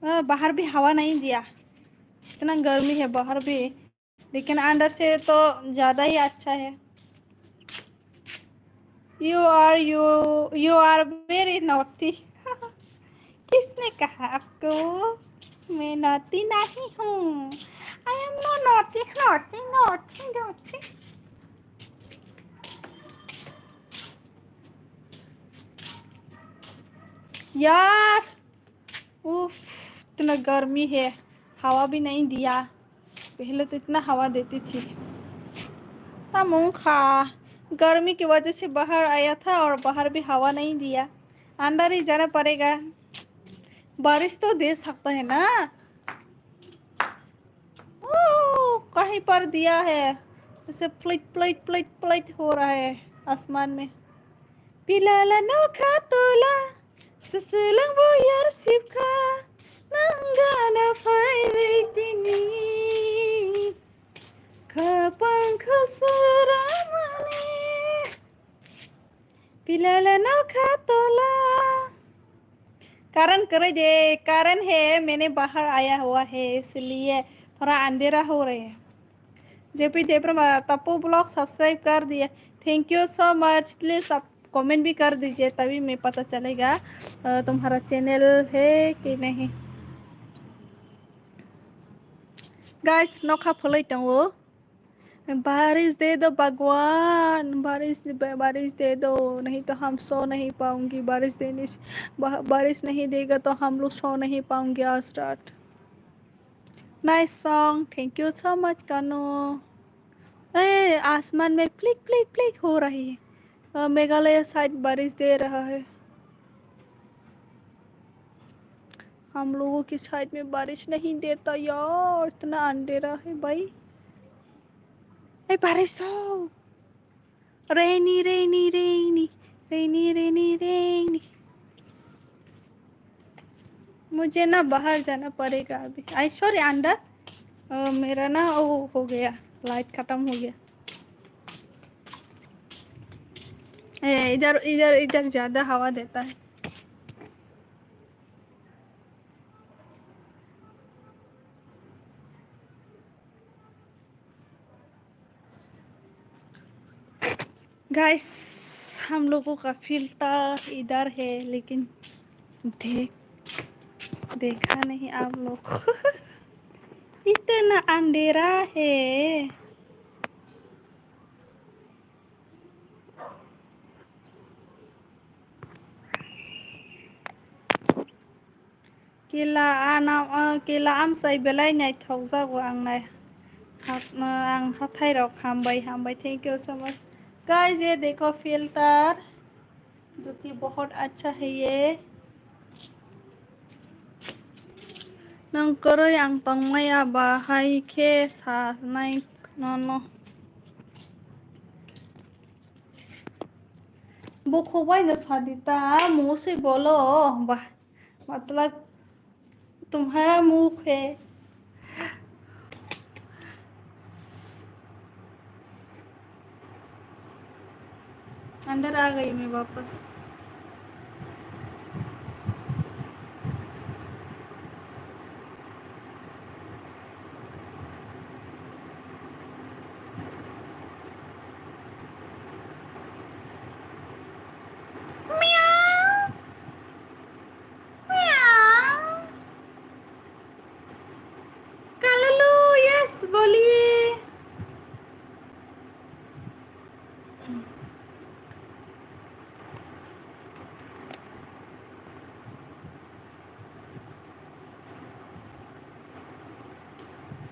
अ, बाहर भी हवा नहीं दिया, इतना गर्मी है बाहर भी, लेकिन अंदर से तो ज़्यादा ही अच्छा है। You are, you, you are very naughty. किसने कहा आपको मैं naughty नहीं हूँ? I am no naughty, naughty, naughty, naughty. यार, उफ, इतना गर्मी है, हवा भी नहीं दिया। पहले तो इतना हवा देती थी। तमोंग खा, गर्मी की वजह से बाहर आया था और बाहर भी हवा नहीं दिया। अंदर ही जाना पड़ेगा। बारिश तो दे सकता है ना। ओ, कहीं पर दिया है, ऐसे प्लिट प्लिट प्लिट प्लिट हो रहा है आसमान में। Pilala no khatola, seselang boyar sipkha, nang gana phaiwi tini, khapang khusuramani. Pilala no khatola. Current kwrwi de, current hai maine bahar aaya hua hai, isliye thoda andhera ho raha hai. J P Debbarma, Tapu Vlog subscribe कर दिया। Thank you so much। Please आप comment भी कर दीजिए, तभी मैं पता चलेगा, अ, तुम्हारा channel है कि नहीं। Guys, nokha phulwi tongo। बारिश दे दो भगवान, बारिश, बारिश दे दो, नहीं तो हम सो नहीं पाऊंगी। बारिश देने से, बा-, बारिश नहीं देगा तो हम लोग सो नहीं पाऊंगी आज रात। Nice song, thank you so much, Kanu। ए, आसमान में प्लिक प्लिक प्लिक हो रही है। अ, मेघालय side बारिश दे रहा है। हम लोगों की side में बारिश नहीं देता यार, इतना अंधेरा है भाई। ए, बारिश हो। Rainy, rainy, rainy, rainy, rainy, rainy। मुझे ना बाहर जाना पड़ेगा अभी। आई, सॉरी, अंदर। अ, मेरा ना वो हो गया, लाइट खत्म हो गया। ए, इधर, इधर, इधर ज़्यादा हवा देता है। गाइस, हम लोगों का फिल्टर इधर है, लेकिन देख, देखा नहीं आप लोग। इतना अंधेरा है। Kila anam, ah, kila amsai belai naithokjago ang nai. Hat-, ah, ang hathairok hambai, hambai. Thank you so much. Guys, ye dekho filter, jo ki bahut acha hai ye. Nang kwrwi ang tongmaya ba hai khe sanai nono. Bukhuk bai no sadi ta, musui bolo, bah. मतलब तुम्हारा मुख है। अंदर आ गई मैं वापस। Meow. Meow. Kalulu, yes, बोलिए।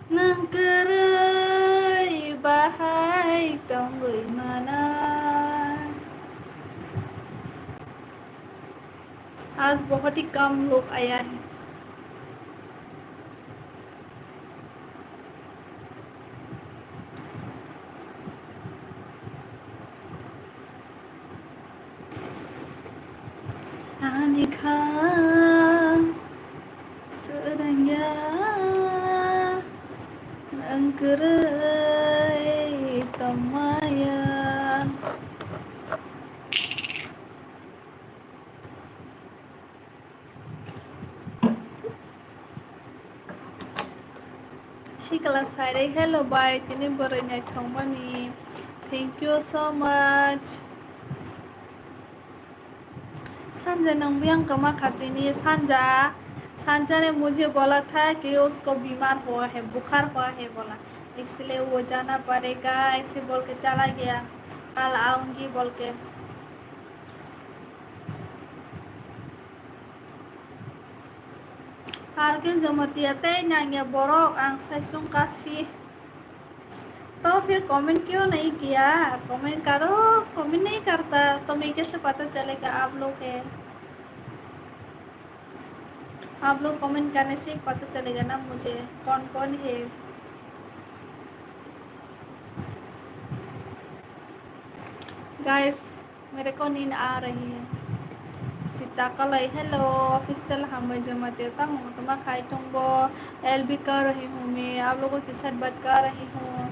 Nang kwrwi bahai tongwi mana. आज बहुत ही कम लोग आया है। Ani kha swrwngya nang kwrwi tongmaya. Sikla sairei, hello bai, tini bwrwi naithokmani. Thank you so much. Sanja nang biyang kama kha tini, Sanja, Sanja ne mujhe bola tha ki usko bimar hua hai, bukhar hua hai bola, isliye wo jana padega, aise bol ke chala gaya, kal aungi bol ke. Ar ke Jamatia tei nangya borok ang saisung kafi. तो फिर कमेंट क्यों नहीं किया? कमेंट करो, कमेंट नहीं करता तो मैं कैसे पता चलेगा आप लोग है? आप लोग कमेंट करने से पता चलेगा ना मुझे कौन कौन है। गाइस, मेरे को नींद आ रही है। Sita Kalai, hello, official hambai Jamatia tamo toma khai tongbo, L B कर रही हूँ मैं, आप लोगों के साथ बात कर रही हूँ।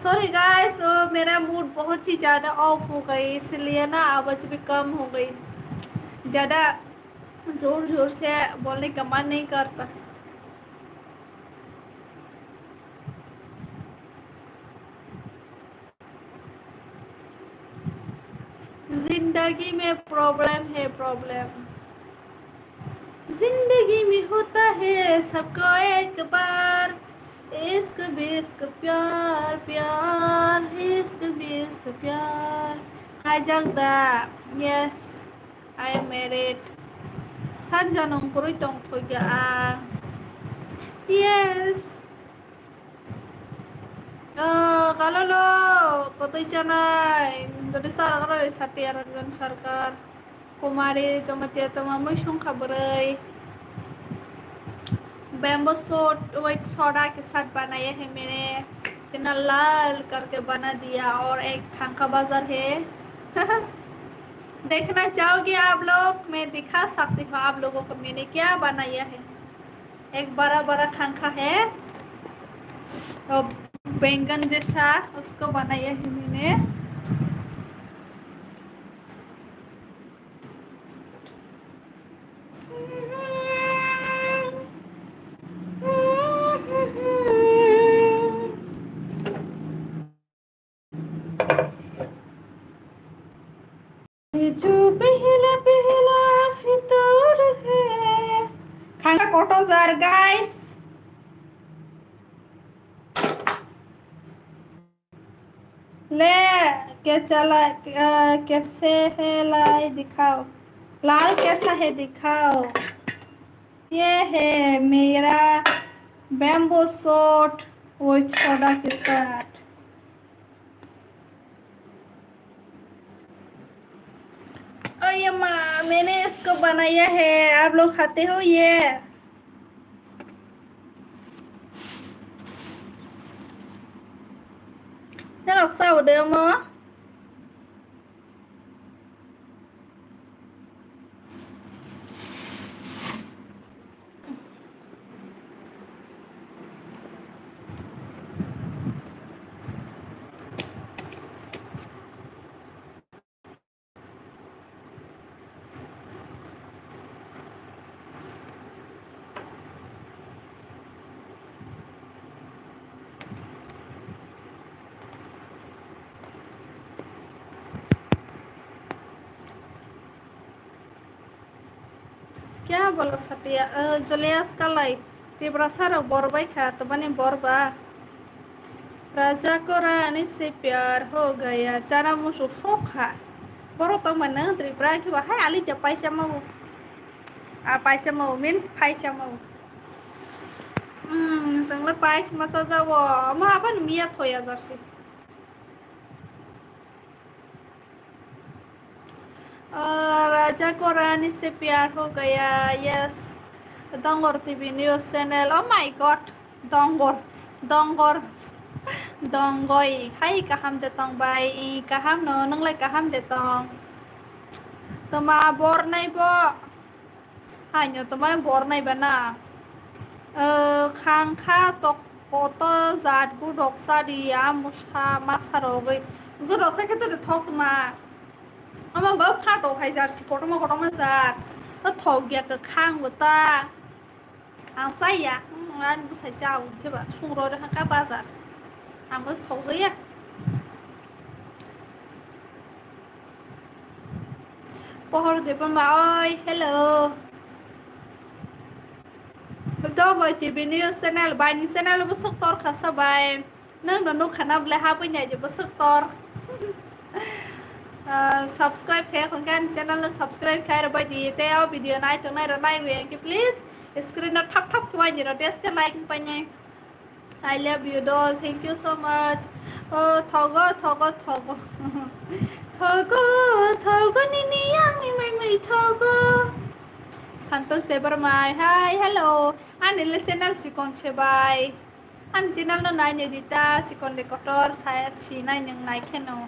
Sorry guys, वो मेरा मूड बहुत ही ज़्यादा ऑफ हो गई, इसलिए ना आवाज़ भी कम हो गई। ज़्यादा जोर जोर से बोलने का मन नहीं करता। जिंदगी में प्रॉब्लम है, प्रॉब्लम। जिंदगी में होता है सबको एक बार, इश्क भी इश्क, प्यार प्यार, इश्क भी इश्क, प्यार। Ajak da, yes, I am married. Sanjanung kwrwi tong thokya ang. Yes. Oh, kalolo, kotoi chanai. Dodi sara karo Satya Ranjan Sarkar. Kumari, Jamatia toma mui songkha bwrwi. Bamboo shoot with soda ke saath banaya hai maine. Itina lal karke bana diya aur ek thangka bazar hai. देखना चाहोगे आप लोग, मैं दिखा सकती हूँ आप लोगों को मैंने क्या बनाया है। एक बड़ा बड़ा खांखा है और बैंगन जैसा, उसको बनाया है मैंने। ये जो पहला पहला फितूर है। खाना कोटो जार, गाइस। ले, के चला, अ, कैसे है लाई दिखाओ। लाल कैसा है दिखाओ। ये है मेरा bamboo shoot with soda के साथ। ओ ये माँ, मैंने इसको बनाया है, आप लोग खाते हो ये? Norok sa o de omo. Kya bola Satya? Eh, Julius Kalai, Tiprasa rok bor bai kha, tobani bor ba? Raja ko rani se pyar ho gaya, chara musu sokha. Boro tong mano Tripura khe ba hai ali ja paisa mau. A paisa mau means paisa mau. Hmm, sangla paisa ma ta jawo. Ma apa miya thoya jarsi. Ah, Raja ko rani se pyar ho gaya, yes. Dongor T V news channel, oh my God, Dongor, Dongor, Dongoi, hai kaham de tong bai, i kaham no, nung lai kaham de tong. Toma bor nai bo. Haino toma bor nai ba na. Eh, khang kha tok koto jat gudok sadi a musa masa rogwi. Gudok sa khe to de thok ma. Ama ba phato khai jar si kotorma kotorma jat. To thok ya ka khang bo ta. Ang saya, hmm, ani bwsai cha abo khe ba sung rw rw kha bazar. Ang bw thok jaya. Pohor Debbarma, oi, hello. Dogoi T V news channel, bai ni channel bw sok tor kha sa bai. Nwng no nuk kha na bwle habwi nai de bw sok tor. Ah, subscribe khe khon khe ani channel no subscribe khai rw bai di. Tei o video nai tong nai rw nai rw yang khe please screen no thap thap khe bai ni rw des khe like pai nai. I love you doll. Thank you so much. Oh, thogo, thogo, thogo. Thogo, thogo, nini yang ni mai mai thogo. Santosh Debbarma, hi, hello. Ani le channel chikon se bai. Ani channel no nai nai di ta, chikon de kotor, saya si nai nang nai kheno.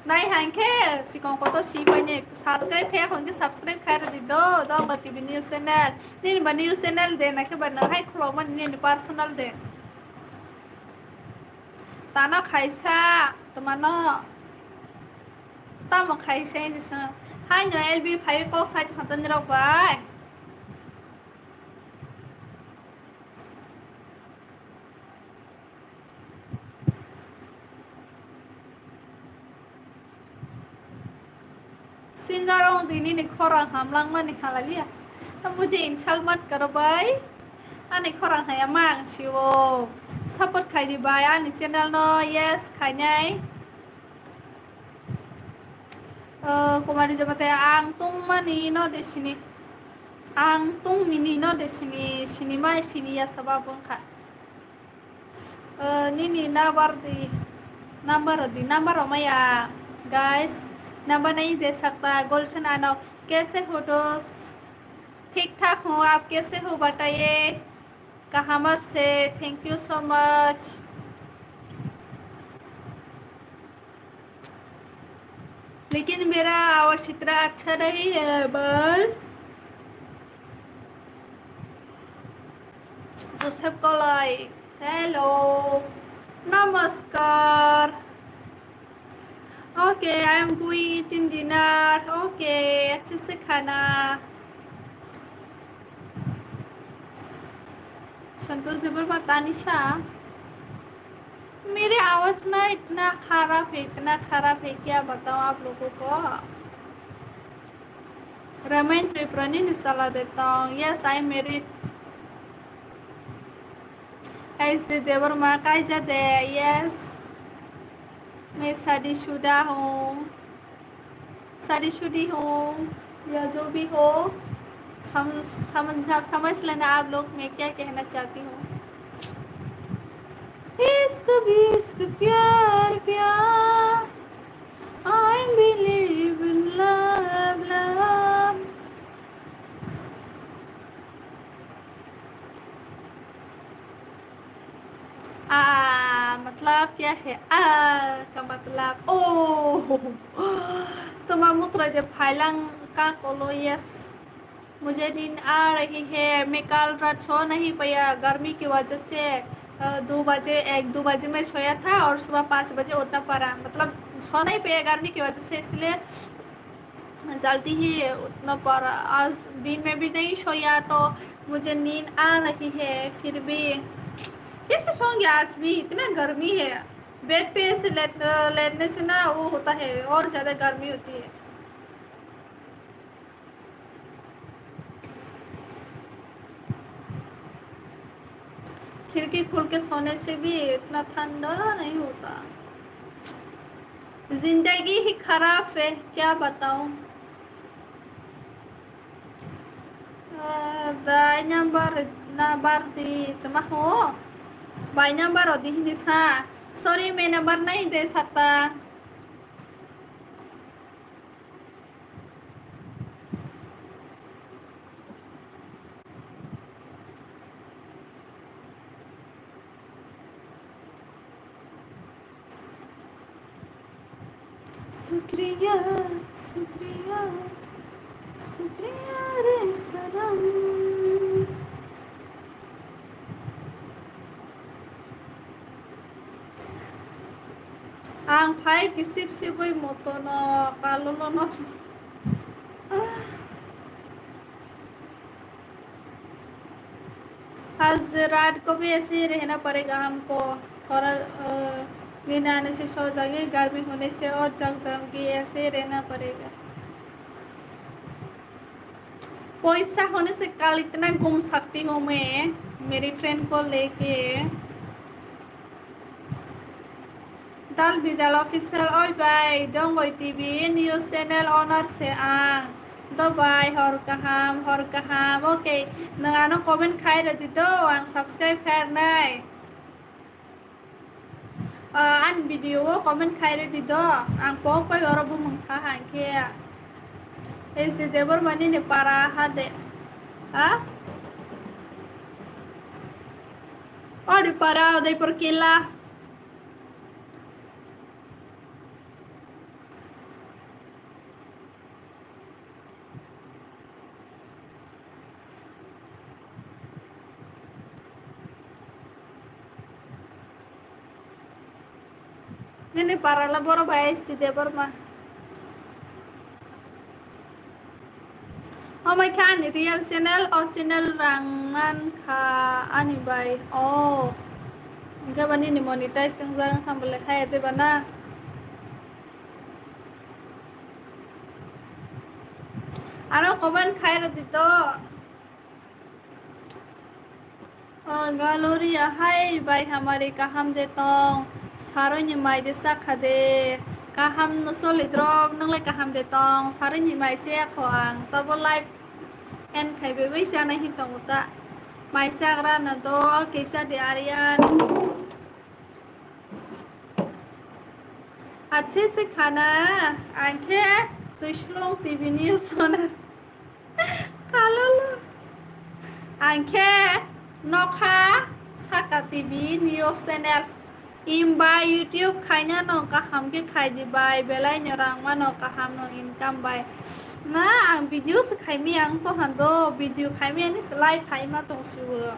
Nai hai khe chikon kotor si bai ne subscribe khe, hon khe subscribe khai rw di do, Dongba T V news channel. Nini ba news channel de na khe ba nang hai khulok mani nini personal de. Tano khaisa, tmano. Tamo khaisa ini sa. Hai no L B five kok side phantan rok bai. Singer ong di nini khorang hamlang mani halaliya. Mujhe insult mat karo bhai. Ani khorang haya mang siwo. Support khai di bhai ani channel no. Yes, khainai. Uh, Kumari Jamatia, ang tung mani no de sini. Ang tung mini no de sini. Sini mai sini ya sabab wngkha. Uh, nini number di, number di, number maya, guys, number nahi de sakta. Golshan Ano, kaise ho dost? Thik thak hu, aap kaise ho, bataiye? Kahan se? Thank you so much. लेकिन मेरा आवाज इतना अच्छा नहीं है भाई। Joseph Kolai, hello, namaskar. Okay, I am going eating dinner. Okay, अच्छे से खाना. संतोष देवर्मा, तानिशा, मेरे आवाज ना इतना खराब है, इतना खराब है, क्या बताऊं आप लोगों को. Ramen Triprani ni sala detong. Yes, I am married. Guys, de Debbarma kaija de. Yes, मैं शादीशुदा हूँ. शादीशुदी हूँ या जो भी हो, समझ, समझ, समझ लेना आप लोग मैं क्या कहना चाहती हूँ. इश्क विश्क प्यार प्यार, I believe in love, love. आ, मतलब क्या है? आ का मतलब ओ. तो मामू तो जे फाइलांग का कोलो, यस. मुझे नींद आ रही है, मैं कल रात सो नहीं पाया गर्मी की वजह से. अ, दो बजे, एक दो बजे मैं सोया था और सुबह पाँच बजे उठना पड़ा, मतलब सो नहीं पाया गर्मी की वजह से, इसलिए जल्दी ही उठना पड़ा. आज दिन में भी नहीं सोया तो मुझे नींद आ रही है, फिर भी कैसे सोऊंगी आज भी, इतना गर्मी है. बेड पे ऐसे लेट-, लेटने से ना वो होता है, और ज़्यादा गर्मी होती है. खिड़की खोल के सोने से भी इतना ठंडा नहीं होता. जिंदगी ही खराब है, क्या बताऊं. Ah, bai number, number di, tama ho? Bai number o di hini sa. Sorry, मैं number नहीं दे सकता. शुक्रिया, शुक्रिया, शुक्रिया रे सनम. Ang phai kisip sibui motono kalolono. आज रात को भी ऐसे ही रहना पड़ेगा हमको। थोड़ा, अ, नींद आने से सो जाएंगे, गर्मी होने से और जग जाऊंगी, ऐसे ही रहना पड़ेगा। पैसा होने से कल इतना घूम सकती हूँ मैं, मेरी फ्रेंड को लेके। Dal Bidal Official, oi bai, Dongoi T V news channel owner se ang. Do bai, hor kaham, hor kaham. Okay, nwng ano comment khai rw di do, ang subscribe khai rwnai. Ah, ani video o comment khai rw di do, ang pok bai oro bumung sa hai khe. S D Debbarma nini para ha de. Ha? Ori para Udaipur kila. Nini parala boro bai S T Debbarma. Amai khe ani real channel, o channel rang man kha ani bai. O. Hingke ba nini monetize wngjak wngkha bole khe de ba na? Aro comment khai rw di to. O Galoria hai bai hamari kaham de tong, saroi ni mai de sakha de, kaham no choli drop, nang lai kaham de tong, saroi ni mai se yakho ang, tabo live end khai bai bai chana hin tongo ta, mai chagra no do, kisa de Aryan. Achhe se khana, ang khe twi slong T V ni sonar. Kalolo. Ang khe nokha saka T V news channel. Imbai YouTube khaina no kaham khe khai di bai, belai no rang mano kaham no income bai. Na ang video se khaimi ang to hando, video khaimi ani se live khaima tong siwo.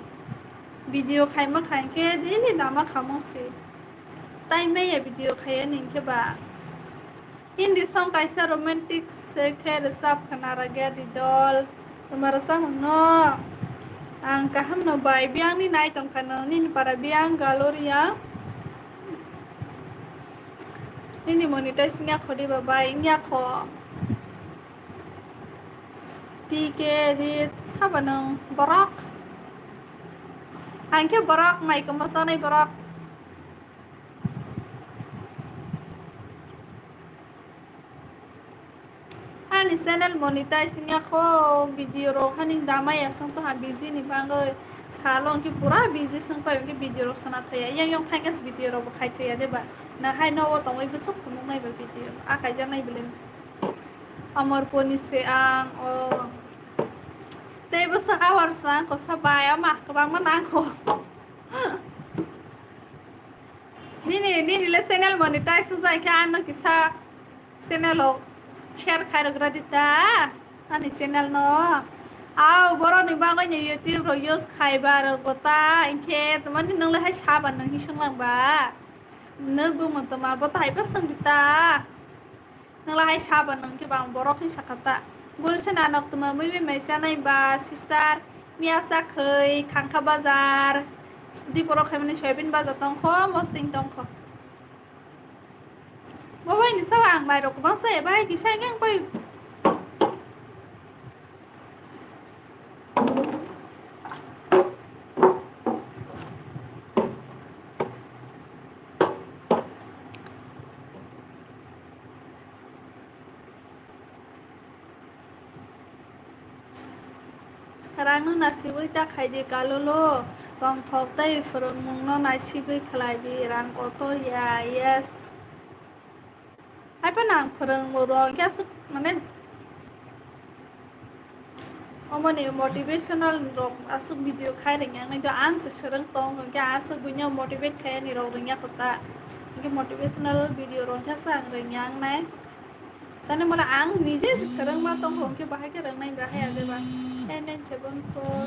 Video khaima khai khe daily dama khamung si. Tai maya video khaiya ning khe ba. Hindi song kaisa romantic se khe rwchap khna ragya di dol. Tuma rwchap mung no. Ang kaham no bai, biyang ni nai tong kha no, nini para biyang Galoria. Nini monetize wngya kho di ba bai, wngya kho. T K di saba nung borok. Ang khe borok, mai kwma chanai borok. Ani channel monetize wngya kho, video rok hani damai aswng to ha busy ni bagwi. Salo hwnkhe pura busy swng pai hwnkhe video rok sana thoya. Yang yang thaikhe video rok bo khai thoya de ba. Na hai nogo tongwi bwswk phunuk nai ba video. A kaijak nai bwlwi. Amor poni se ang o. Tei bwswk awar sa ang ko sa bai ama kwbangma nang kho. Nini, nini le channel monetize wngya khe ano kisa channel o share khai rwgra di ta, ani channel no. Au, borok ni bagwi ni YouTube rok use khai ba rwgo ta, hinkhe tamani nung le hai saba nung hi swnglang ba? Nung bumung toma bo ta hai ba swng di ta. Nung lahai sabo nung khe bang borok hinwi sakha ta. Gulsena nok tuma mui mui mai chanai ba sister, miya chakhwi Khangkha bazar, Diporo khaimani soyabin bazar tongkho, mosting tongkho. Bo bai ni sao ang mairok kwbang se, bahai kisa hwnkhai ang bai. Rangno nasigwi ta khaidi kalolo, tongthok tei phwrwngmungno naisigwi khlaidi, rang kotor ya, yes. Haiphano ang phwrwngmung rok hwnkhe aswk, mane, omoni motivational rok aswk video khai rwngya wngnai do, ang se swrwng tong hwnkhe aswk buino motivate khai ani rok rwngya kho ta. Hwnkhe motivational video rok hwnkhe aswk ang rwngya wngnai. Tani mane ang nije se swrwngma tong hwnkhe bahai khe rwngnai bahai ya de ba. Ten nine seven four.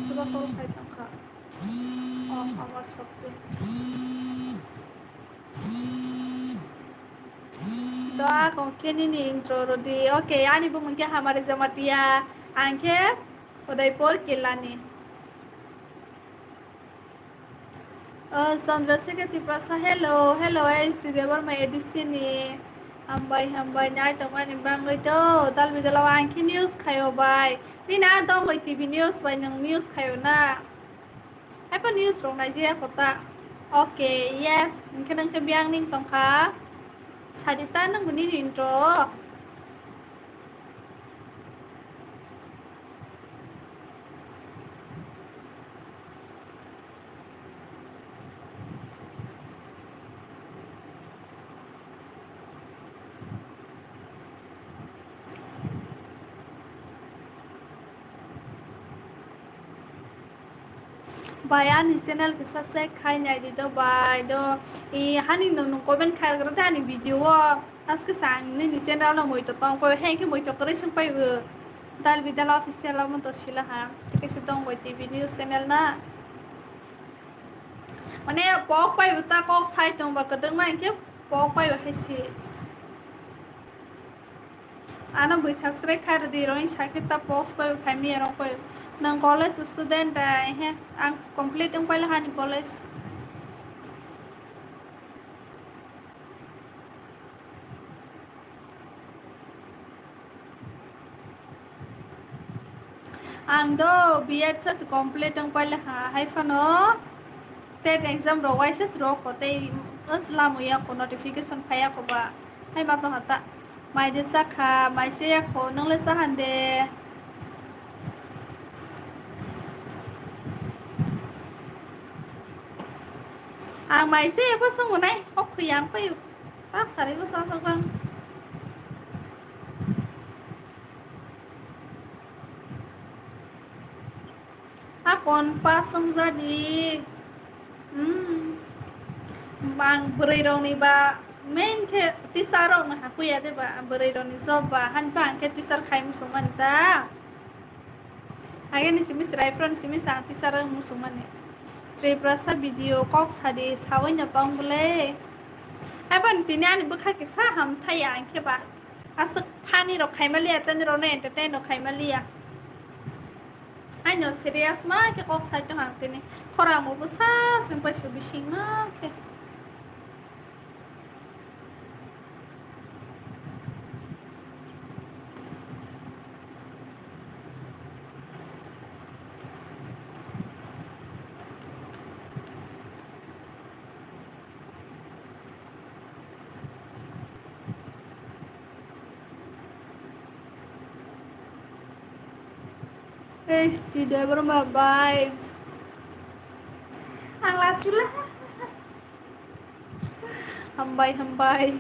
Suba call khai tongkha. Oh, amar sokti. Do a kong khe nini intro rodi. Okay, ani bumung khe Hamari Jamatia. Ang khe Udaipur Kilani. Oh, Chandrasekhar Tiprasa, hello, hello, S T Debbarma A D C ni. Hambai, hambai, nai tongmani bangwi to, dal bidal o ang khe news khaio bai. Nini a dongwi T V news bai nwng news khaio na? Haiphano news rok naijaya kho ta. Okay, yes, hwnkhe nwng khe biyang ning tongkha. Sadi ta nwng nini intro. Bai, ani channel kisa check khai nai di do bai do. I hani nung nung comment khai rwgwra da ani video o. Aske sa ang nini channel no muitok tong pai, hai khe muitok kwrwi swng pai bo. Dal Bidal official omo to sila ha. Kaisa tong bai T V news channel na. Mane pok pai bo ta kok sai tong ba kwdwng ma hinkhe pok pai bo hai si. Ano bui subscribe khai rwdi, roni sakhe ta post bai khai mi rok bai. Nang college student dai he, ang complete wng paila hani college. Ang do B Ed sa se complete wng paila ha, hai phano TET exam rok waisa se rok ko tei, mm, lamo ya ko notification phai ya ko ba. Hai ma tong ha ta. Mai de cha kha, mai se ya kho, nang le cha han de. Ang mai se ya pha sung nai, hok kho yang pai. Tak sari bo sa sa bang. Hakon pa swngjadi. Hmm. Bang bwrwi rokni ba main khe teacher rokno hakuya de ba bwrwi rokni job ba hani ba ang khe teacher khai muchung mani ta. Ageni simi chwrai phano simi sa teacher wng muchung mani. Tripura sa video kok sadi sawi no tong bwle. Haibani tini ani bwkha kisa ham thaya ang khe ba. Aswk funny rok khaima liya, tei rokno entertain rok khaima liya. Aino serious ma khe kok sai tong ang tini. Khorang bo bwsa sing pai su bising ma khe. Esti Debra ma bai. Ang lasila. Hambai, hambai.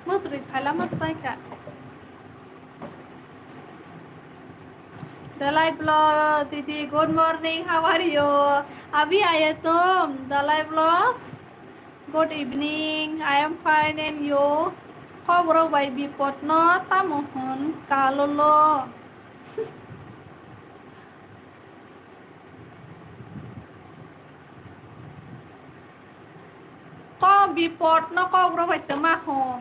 Mutri phala mas pai kha. Dalai vlog, didi, good morning, how are you? Abhi aaye tum, Dalai vlogs. Good evening, I am fine and you? Kok borok bai bipot no tamo hwn kalolo. Kok bipot no kok borok bai tama hwn.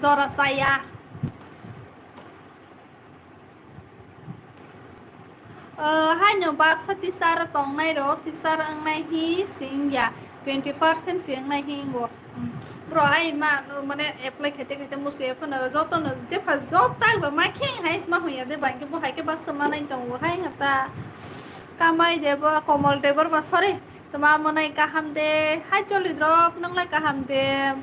Jora saya. Ah, haino baksa teacher tongnai rok, teacher wngnai hi sing ya, twenty percent se wngnai hi wngo. Hmm. Bro, ai ma, mane apply khaite khaite musu ya phano joto no jepha job tak ba ma kheng hai sma hoya de bangke bo hai ke baksa manai tongo hai hata. Kamai de bo Komol de Borma, sorry. Tama manai kaham de, hai choli drop nang lai kaham de.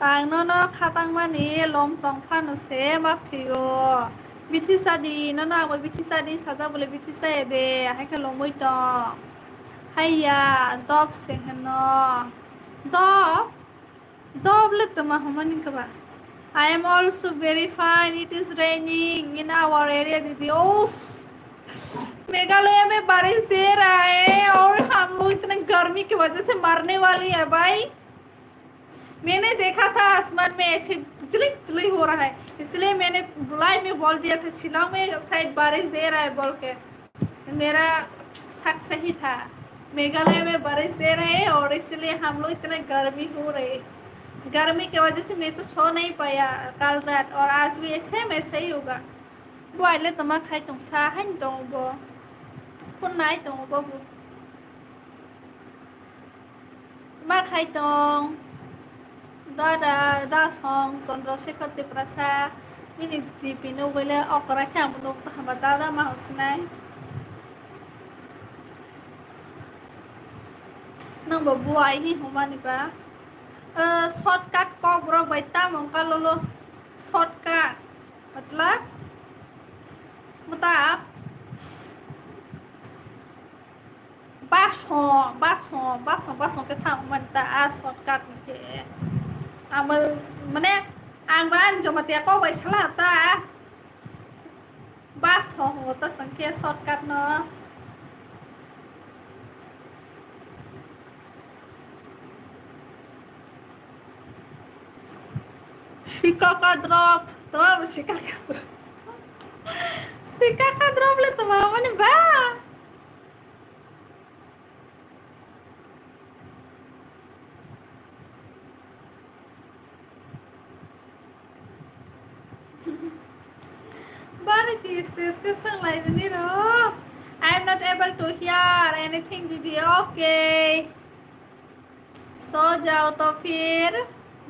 Ang nono khatangmani lom tong phano se ma phio. Bithi sadi, nono ang bai bithi sadi, sajak bole bithi saya de, hai khe lomwi tong. Haiya, dob se heno. Dob? Dob le tama homa ni kaba. I am also very fine. It is raining in our area, didi. Oh, Meghalaya में बारिश दे रहा है और हम लोग इतने गर्मी की वजह से मरने वाली है भाई। मैंने देखा था आसमान में ऐसे झिलिक झिलिक हो रहा है, इसलिए मैंने लाइव में बोल दिया था शिलोंग में शायद बारिश दे रहा है बोल के। मेरा शक सही था, मेघालय में बारिश दे रहे हैं और इसलिए हम लोग इतने गर्मी हो रहे। गर्मी की वजह से मैं तो सो नहीं पाया कल रात, और आज भी सेम ऐसा ही होगा। Bo aile toma khai tong sa hain tongo bo. Phone nai tongo bo bo. Ma khai tong. Dada, da song, Chandrasekhar Tiprasa. Nini D P nugwi le okra khe ang nuk ta hama dada ma hwnsinai. Nang bo buai hi hwnmani ba? Eh, shortcut kok borok bai tamo wngkha lolo. Shortcut. Matlab? Muta? Bus Baso, baso, baso, baso khe thang man ta a shortcut ni khe. Amo mane ang ba ani joma te kok bai sala ta. Baso ho ta sang khe shortcut no. Sikaka drop, to sikaka drop. Sikaka drop le to mama ni ba. Bari tis tis ke sang lai bini ro. I am not able to hear anything, didi. Okay. So jao to phir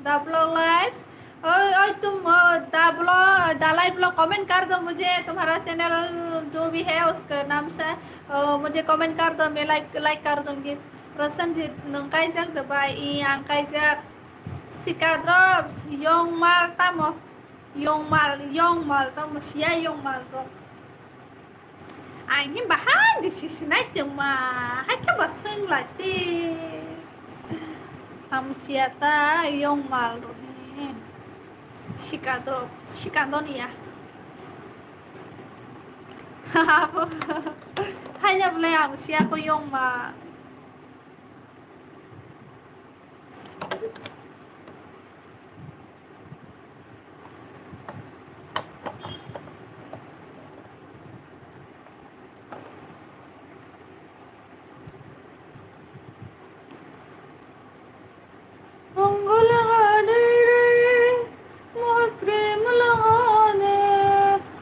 the vlog lives. ओए, ओए, तुम, अ, the vlog, the live vlog comment कर दो मुझे, तुम्हारा चैनल जो भी है, उसका नाम से, अ, मुझे comment कर दो, मैं लाइक, लाइक कर दूंगी। Prasannajit, nung kaijak de bai, i ang kaijak. Sikadrop, yongmal tamo, yongmal, yongmal tamo, siya yongmal rok. Ang himba hai di sisinai tongma, hai khe ba swng lai te. Hamsia ta yongmal rok he. Sikado, sikado niya. Haina bole hamsia ko yongma.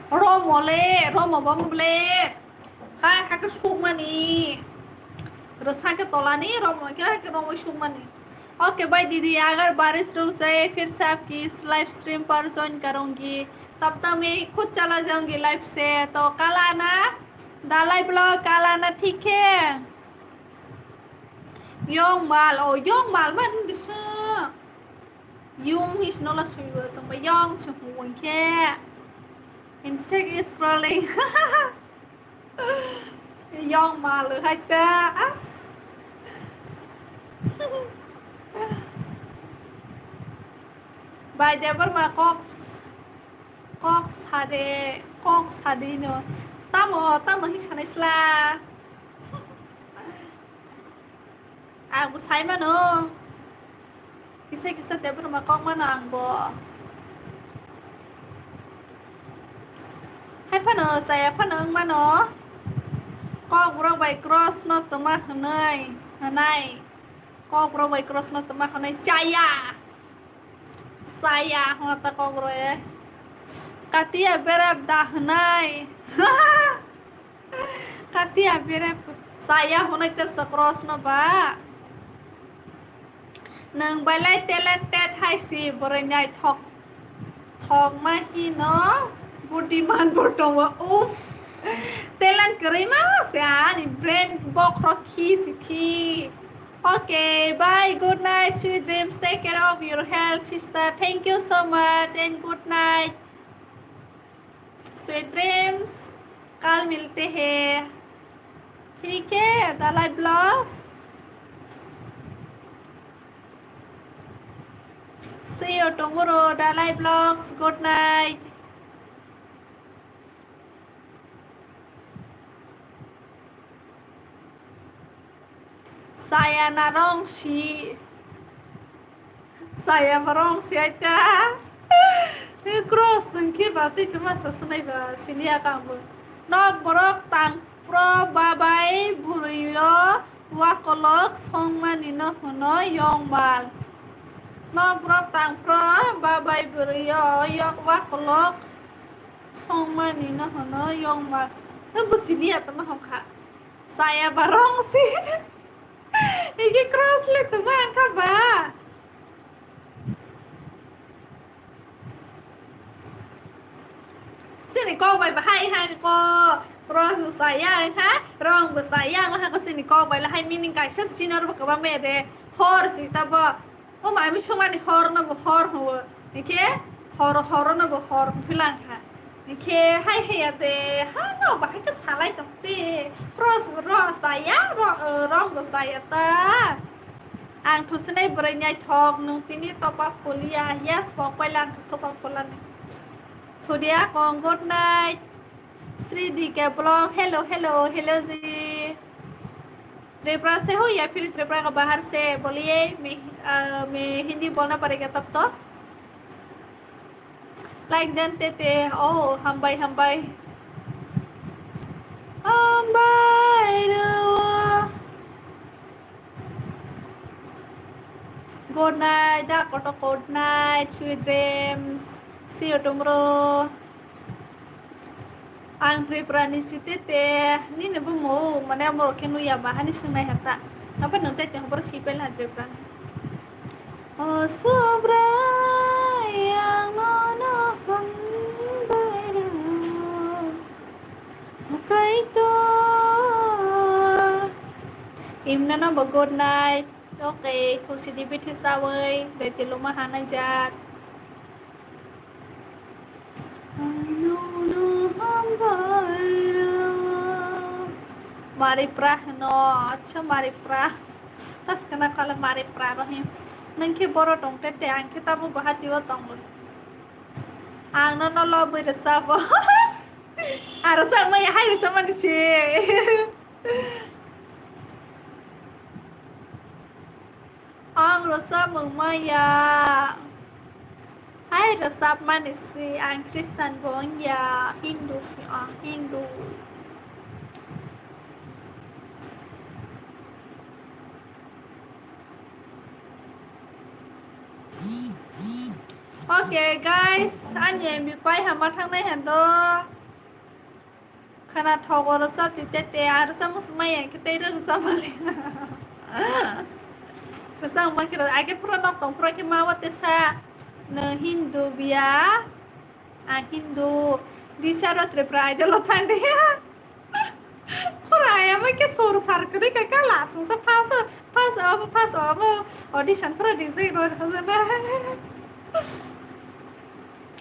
Romo le, romo bom ble. Hai, hai khe sukmani. Rwsa khe tolani, romo khe hai khe romo sukmani. Okay भाई दीदी, अगर बारिश रुक जाए फिर से आपकी इस लाइव स्ट्रीम पर ज्वाइन करूंगी, तब तक मैं खुद चला जाऊंगी लाइव से, तो कल आना, दालाई ब्लॉग कल आना, ठीक है? Yong mal, oh, yong mal man disa. Yung his no la sui wa sang ba yong se hu wang khe. Insect is crawling. Yong mal hai ta. Bai de bor ma kok s-, kok sade, kok sade no. Tamo, tamo hi sanai sla. Ang bo sai mano. Kisa kisa tebur ma kok mano ang bo. Hai phano, chaya phano wng mano. Kok borok bai cross no tongma hwnwi, hwnai. Kok borok bai cross no tongma hwnwi chaya. Chaya hwnwi ta kok borok e. Katia berep da hwnai. Katia berep chaya hwnwi ta sa cross no ba. Nwng belai talented hai si bwrwi naithok thok ma hino buddhiman bo tongo. Uff. Talent kwrwi ma se ani brain bokhorok khi si khi. Okay, bye, good night, sweet dreams, take care of your health, sister, thank you so much and good night, sweet dreams, kal milte hain, theek hai, Dalai Vlogs, see you tomorrow, Dalai Vlogs, good night. Chaya na rong si. Chaya ba rong si aita. Cross wngkhe ba twi tuma sa swnai ba sini aka bo. Nok borok tang pro babai bwrwi o wakolok songmani no hwno yongmal. Nok borok tang pro babai bwrwi o yok wakolok songmani no hwno yongmal. Tei bwsiliya tongma hokha. Chaya ba rong si. Iki cross le tongma angkha ba. Sini kok bai bahai hai ko cross bo chaya angkha, rong bo chaya angkha ko sini kok bai lahai meaning kaisa sini oro bo kwbangma ya de hor si tabo. O mai mi sumani hor no bo hor huo. Hingke hor, hor no bo hor hingphi lang kha. Khe hai haya de, ha no bahai khe salai tong te. Pros ro saya, ro, rom bo saya ta. Ang thusinai bwrwi naithok, nwng tini topa phulia. Yes, pok paila ang topa phulani. Thudia kong, good night. Sri D K vlog, hello, hello, hello ji. Tripura से हो या फिर त्रिपुरा का बाहर से बोलिए, मैं, अ, मैं हिंदी बोलना पड़ेगा तब तो। Like dan tete, oh, hambai, hambai. Hambai rw. Good night, da koto, good night, sweet dreams. See you tomorrow. Ang Tripura ni si tete, nini bumung, mane amorok khe nuya ba, hani swngnai ha ta. Apa nwng tete hobor si pela Tripura ni? O Subrai, ang nono hambai rw. Kaitor. Imna no bo good night. Okay, thusi di bithi sawi, dai ti luma hana jat. Mari pra hino, acha mari pra. Tas kana kala mari pra rohim. Nang khe boro tong tete, ang khe tabo Guwahati o tongo. Ang no no lobwi rwchabo. Aro sa maya hai rwchapmani se. Ang rwchapmung maya. Hai rwchapmani se, ang Christian bo wngya, Hindu se, ang Hindu. Okay guys, ani M B pai hama thangnai hendo. Khana thogo rwchap di tete, a rwchap musu maya khe tei rwchap mali. Rwchap man khe age phura nok tong phura khe ma o tesa, no Hindu biya. Ang Hindu, Disha ro Tripura Idol o thang di. Khora ayama khe sur sar kwrwi ka kala sungsa pass, pass obo, pass obo audition phura rijak rw rw jana.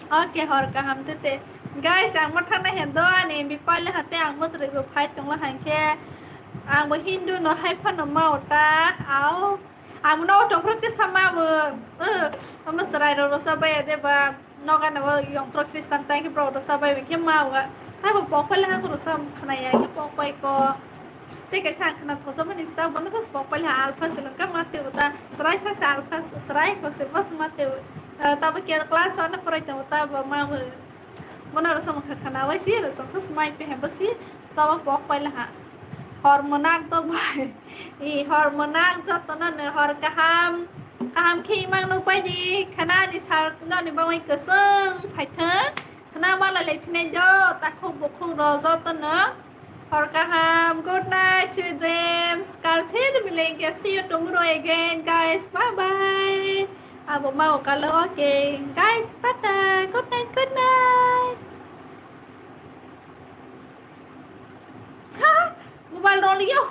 Okay, hor kaham tete. Guys, ang mo thangna hendo ani M B pai le hate ang mo twrwi bo phai tongla hangkhe. Ang bo Hindu no hai phano ma ota, au. Ang no auto phura tesa ma bo. Eh, ama sarai ro rwchap bai de ba. Noga no yong tro Christian tai khe bro rwchap bai khe ma wa. Tai bo pok pai le ha ko rwchap khna ya khe pok pai ko. Tei kaisa ang khna thokjak mani sta bono khe pok pai le ha alpha se lwng kha ma tei bo ta. Sarai sa se alpha sarai ko se bas ma tei bo. Eh, ta bo khe class one phorai tongo ta bo ma bo. Bono rwchap kha khna bai si rwchap sa smai pe hem bo si. Tabo pok paila ha. Hor mwnak do bai. I hor mwnak jotono no hor kaham. Kaham khe imang nuk bai di. Khana ni sal no ni bangwi kwchwng phaithwng. Khana mala le phinai do takhuk bukhuk ro jotono. Hor kaham. Good night, sweet dreams. Kal phir milenge. See you tomorrow again, guys. Bye bye. Abo ma o kalo, okay. Guys, tata. Good night, good night. Mobile roll yo.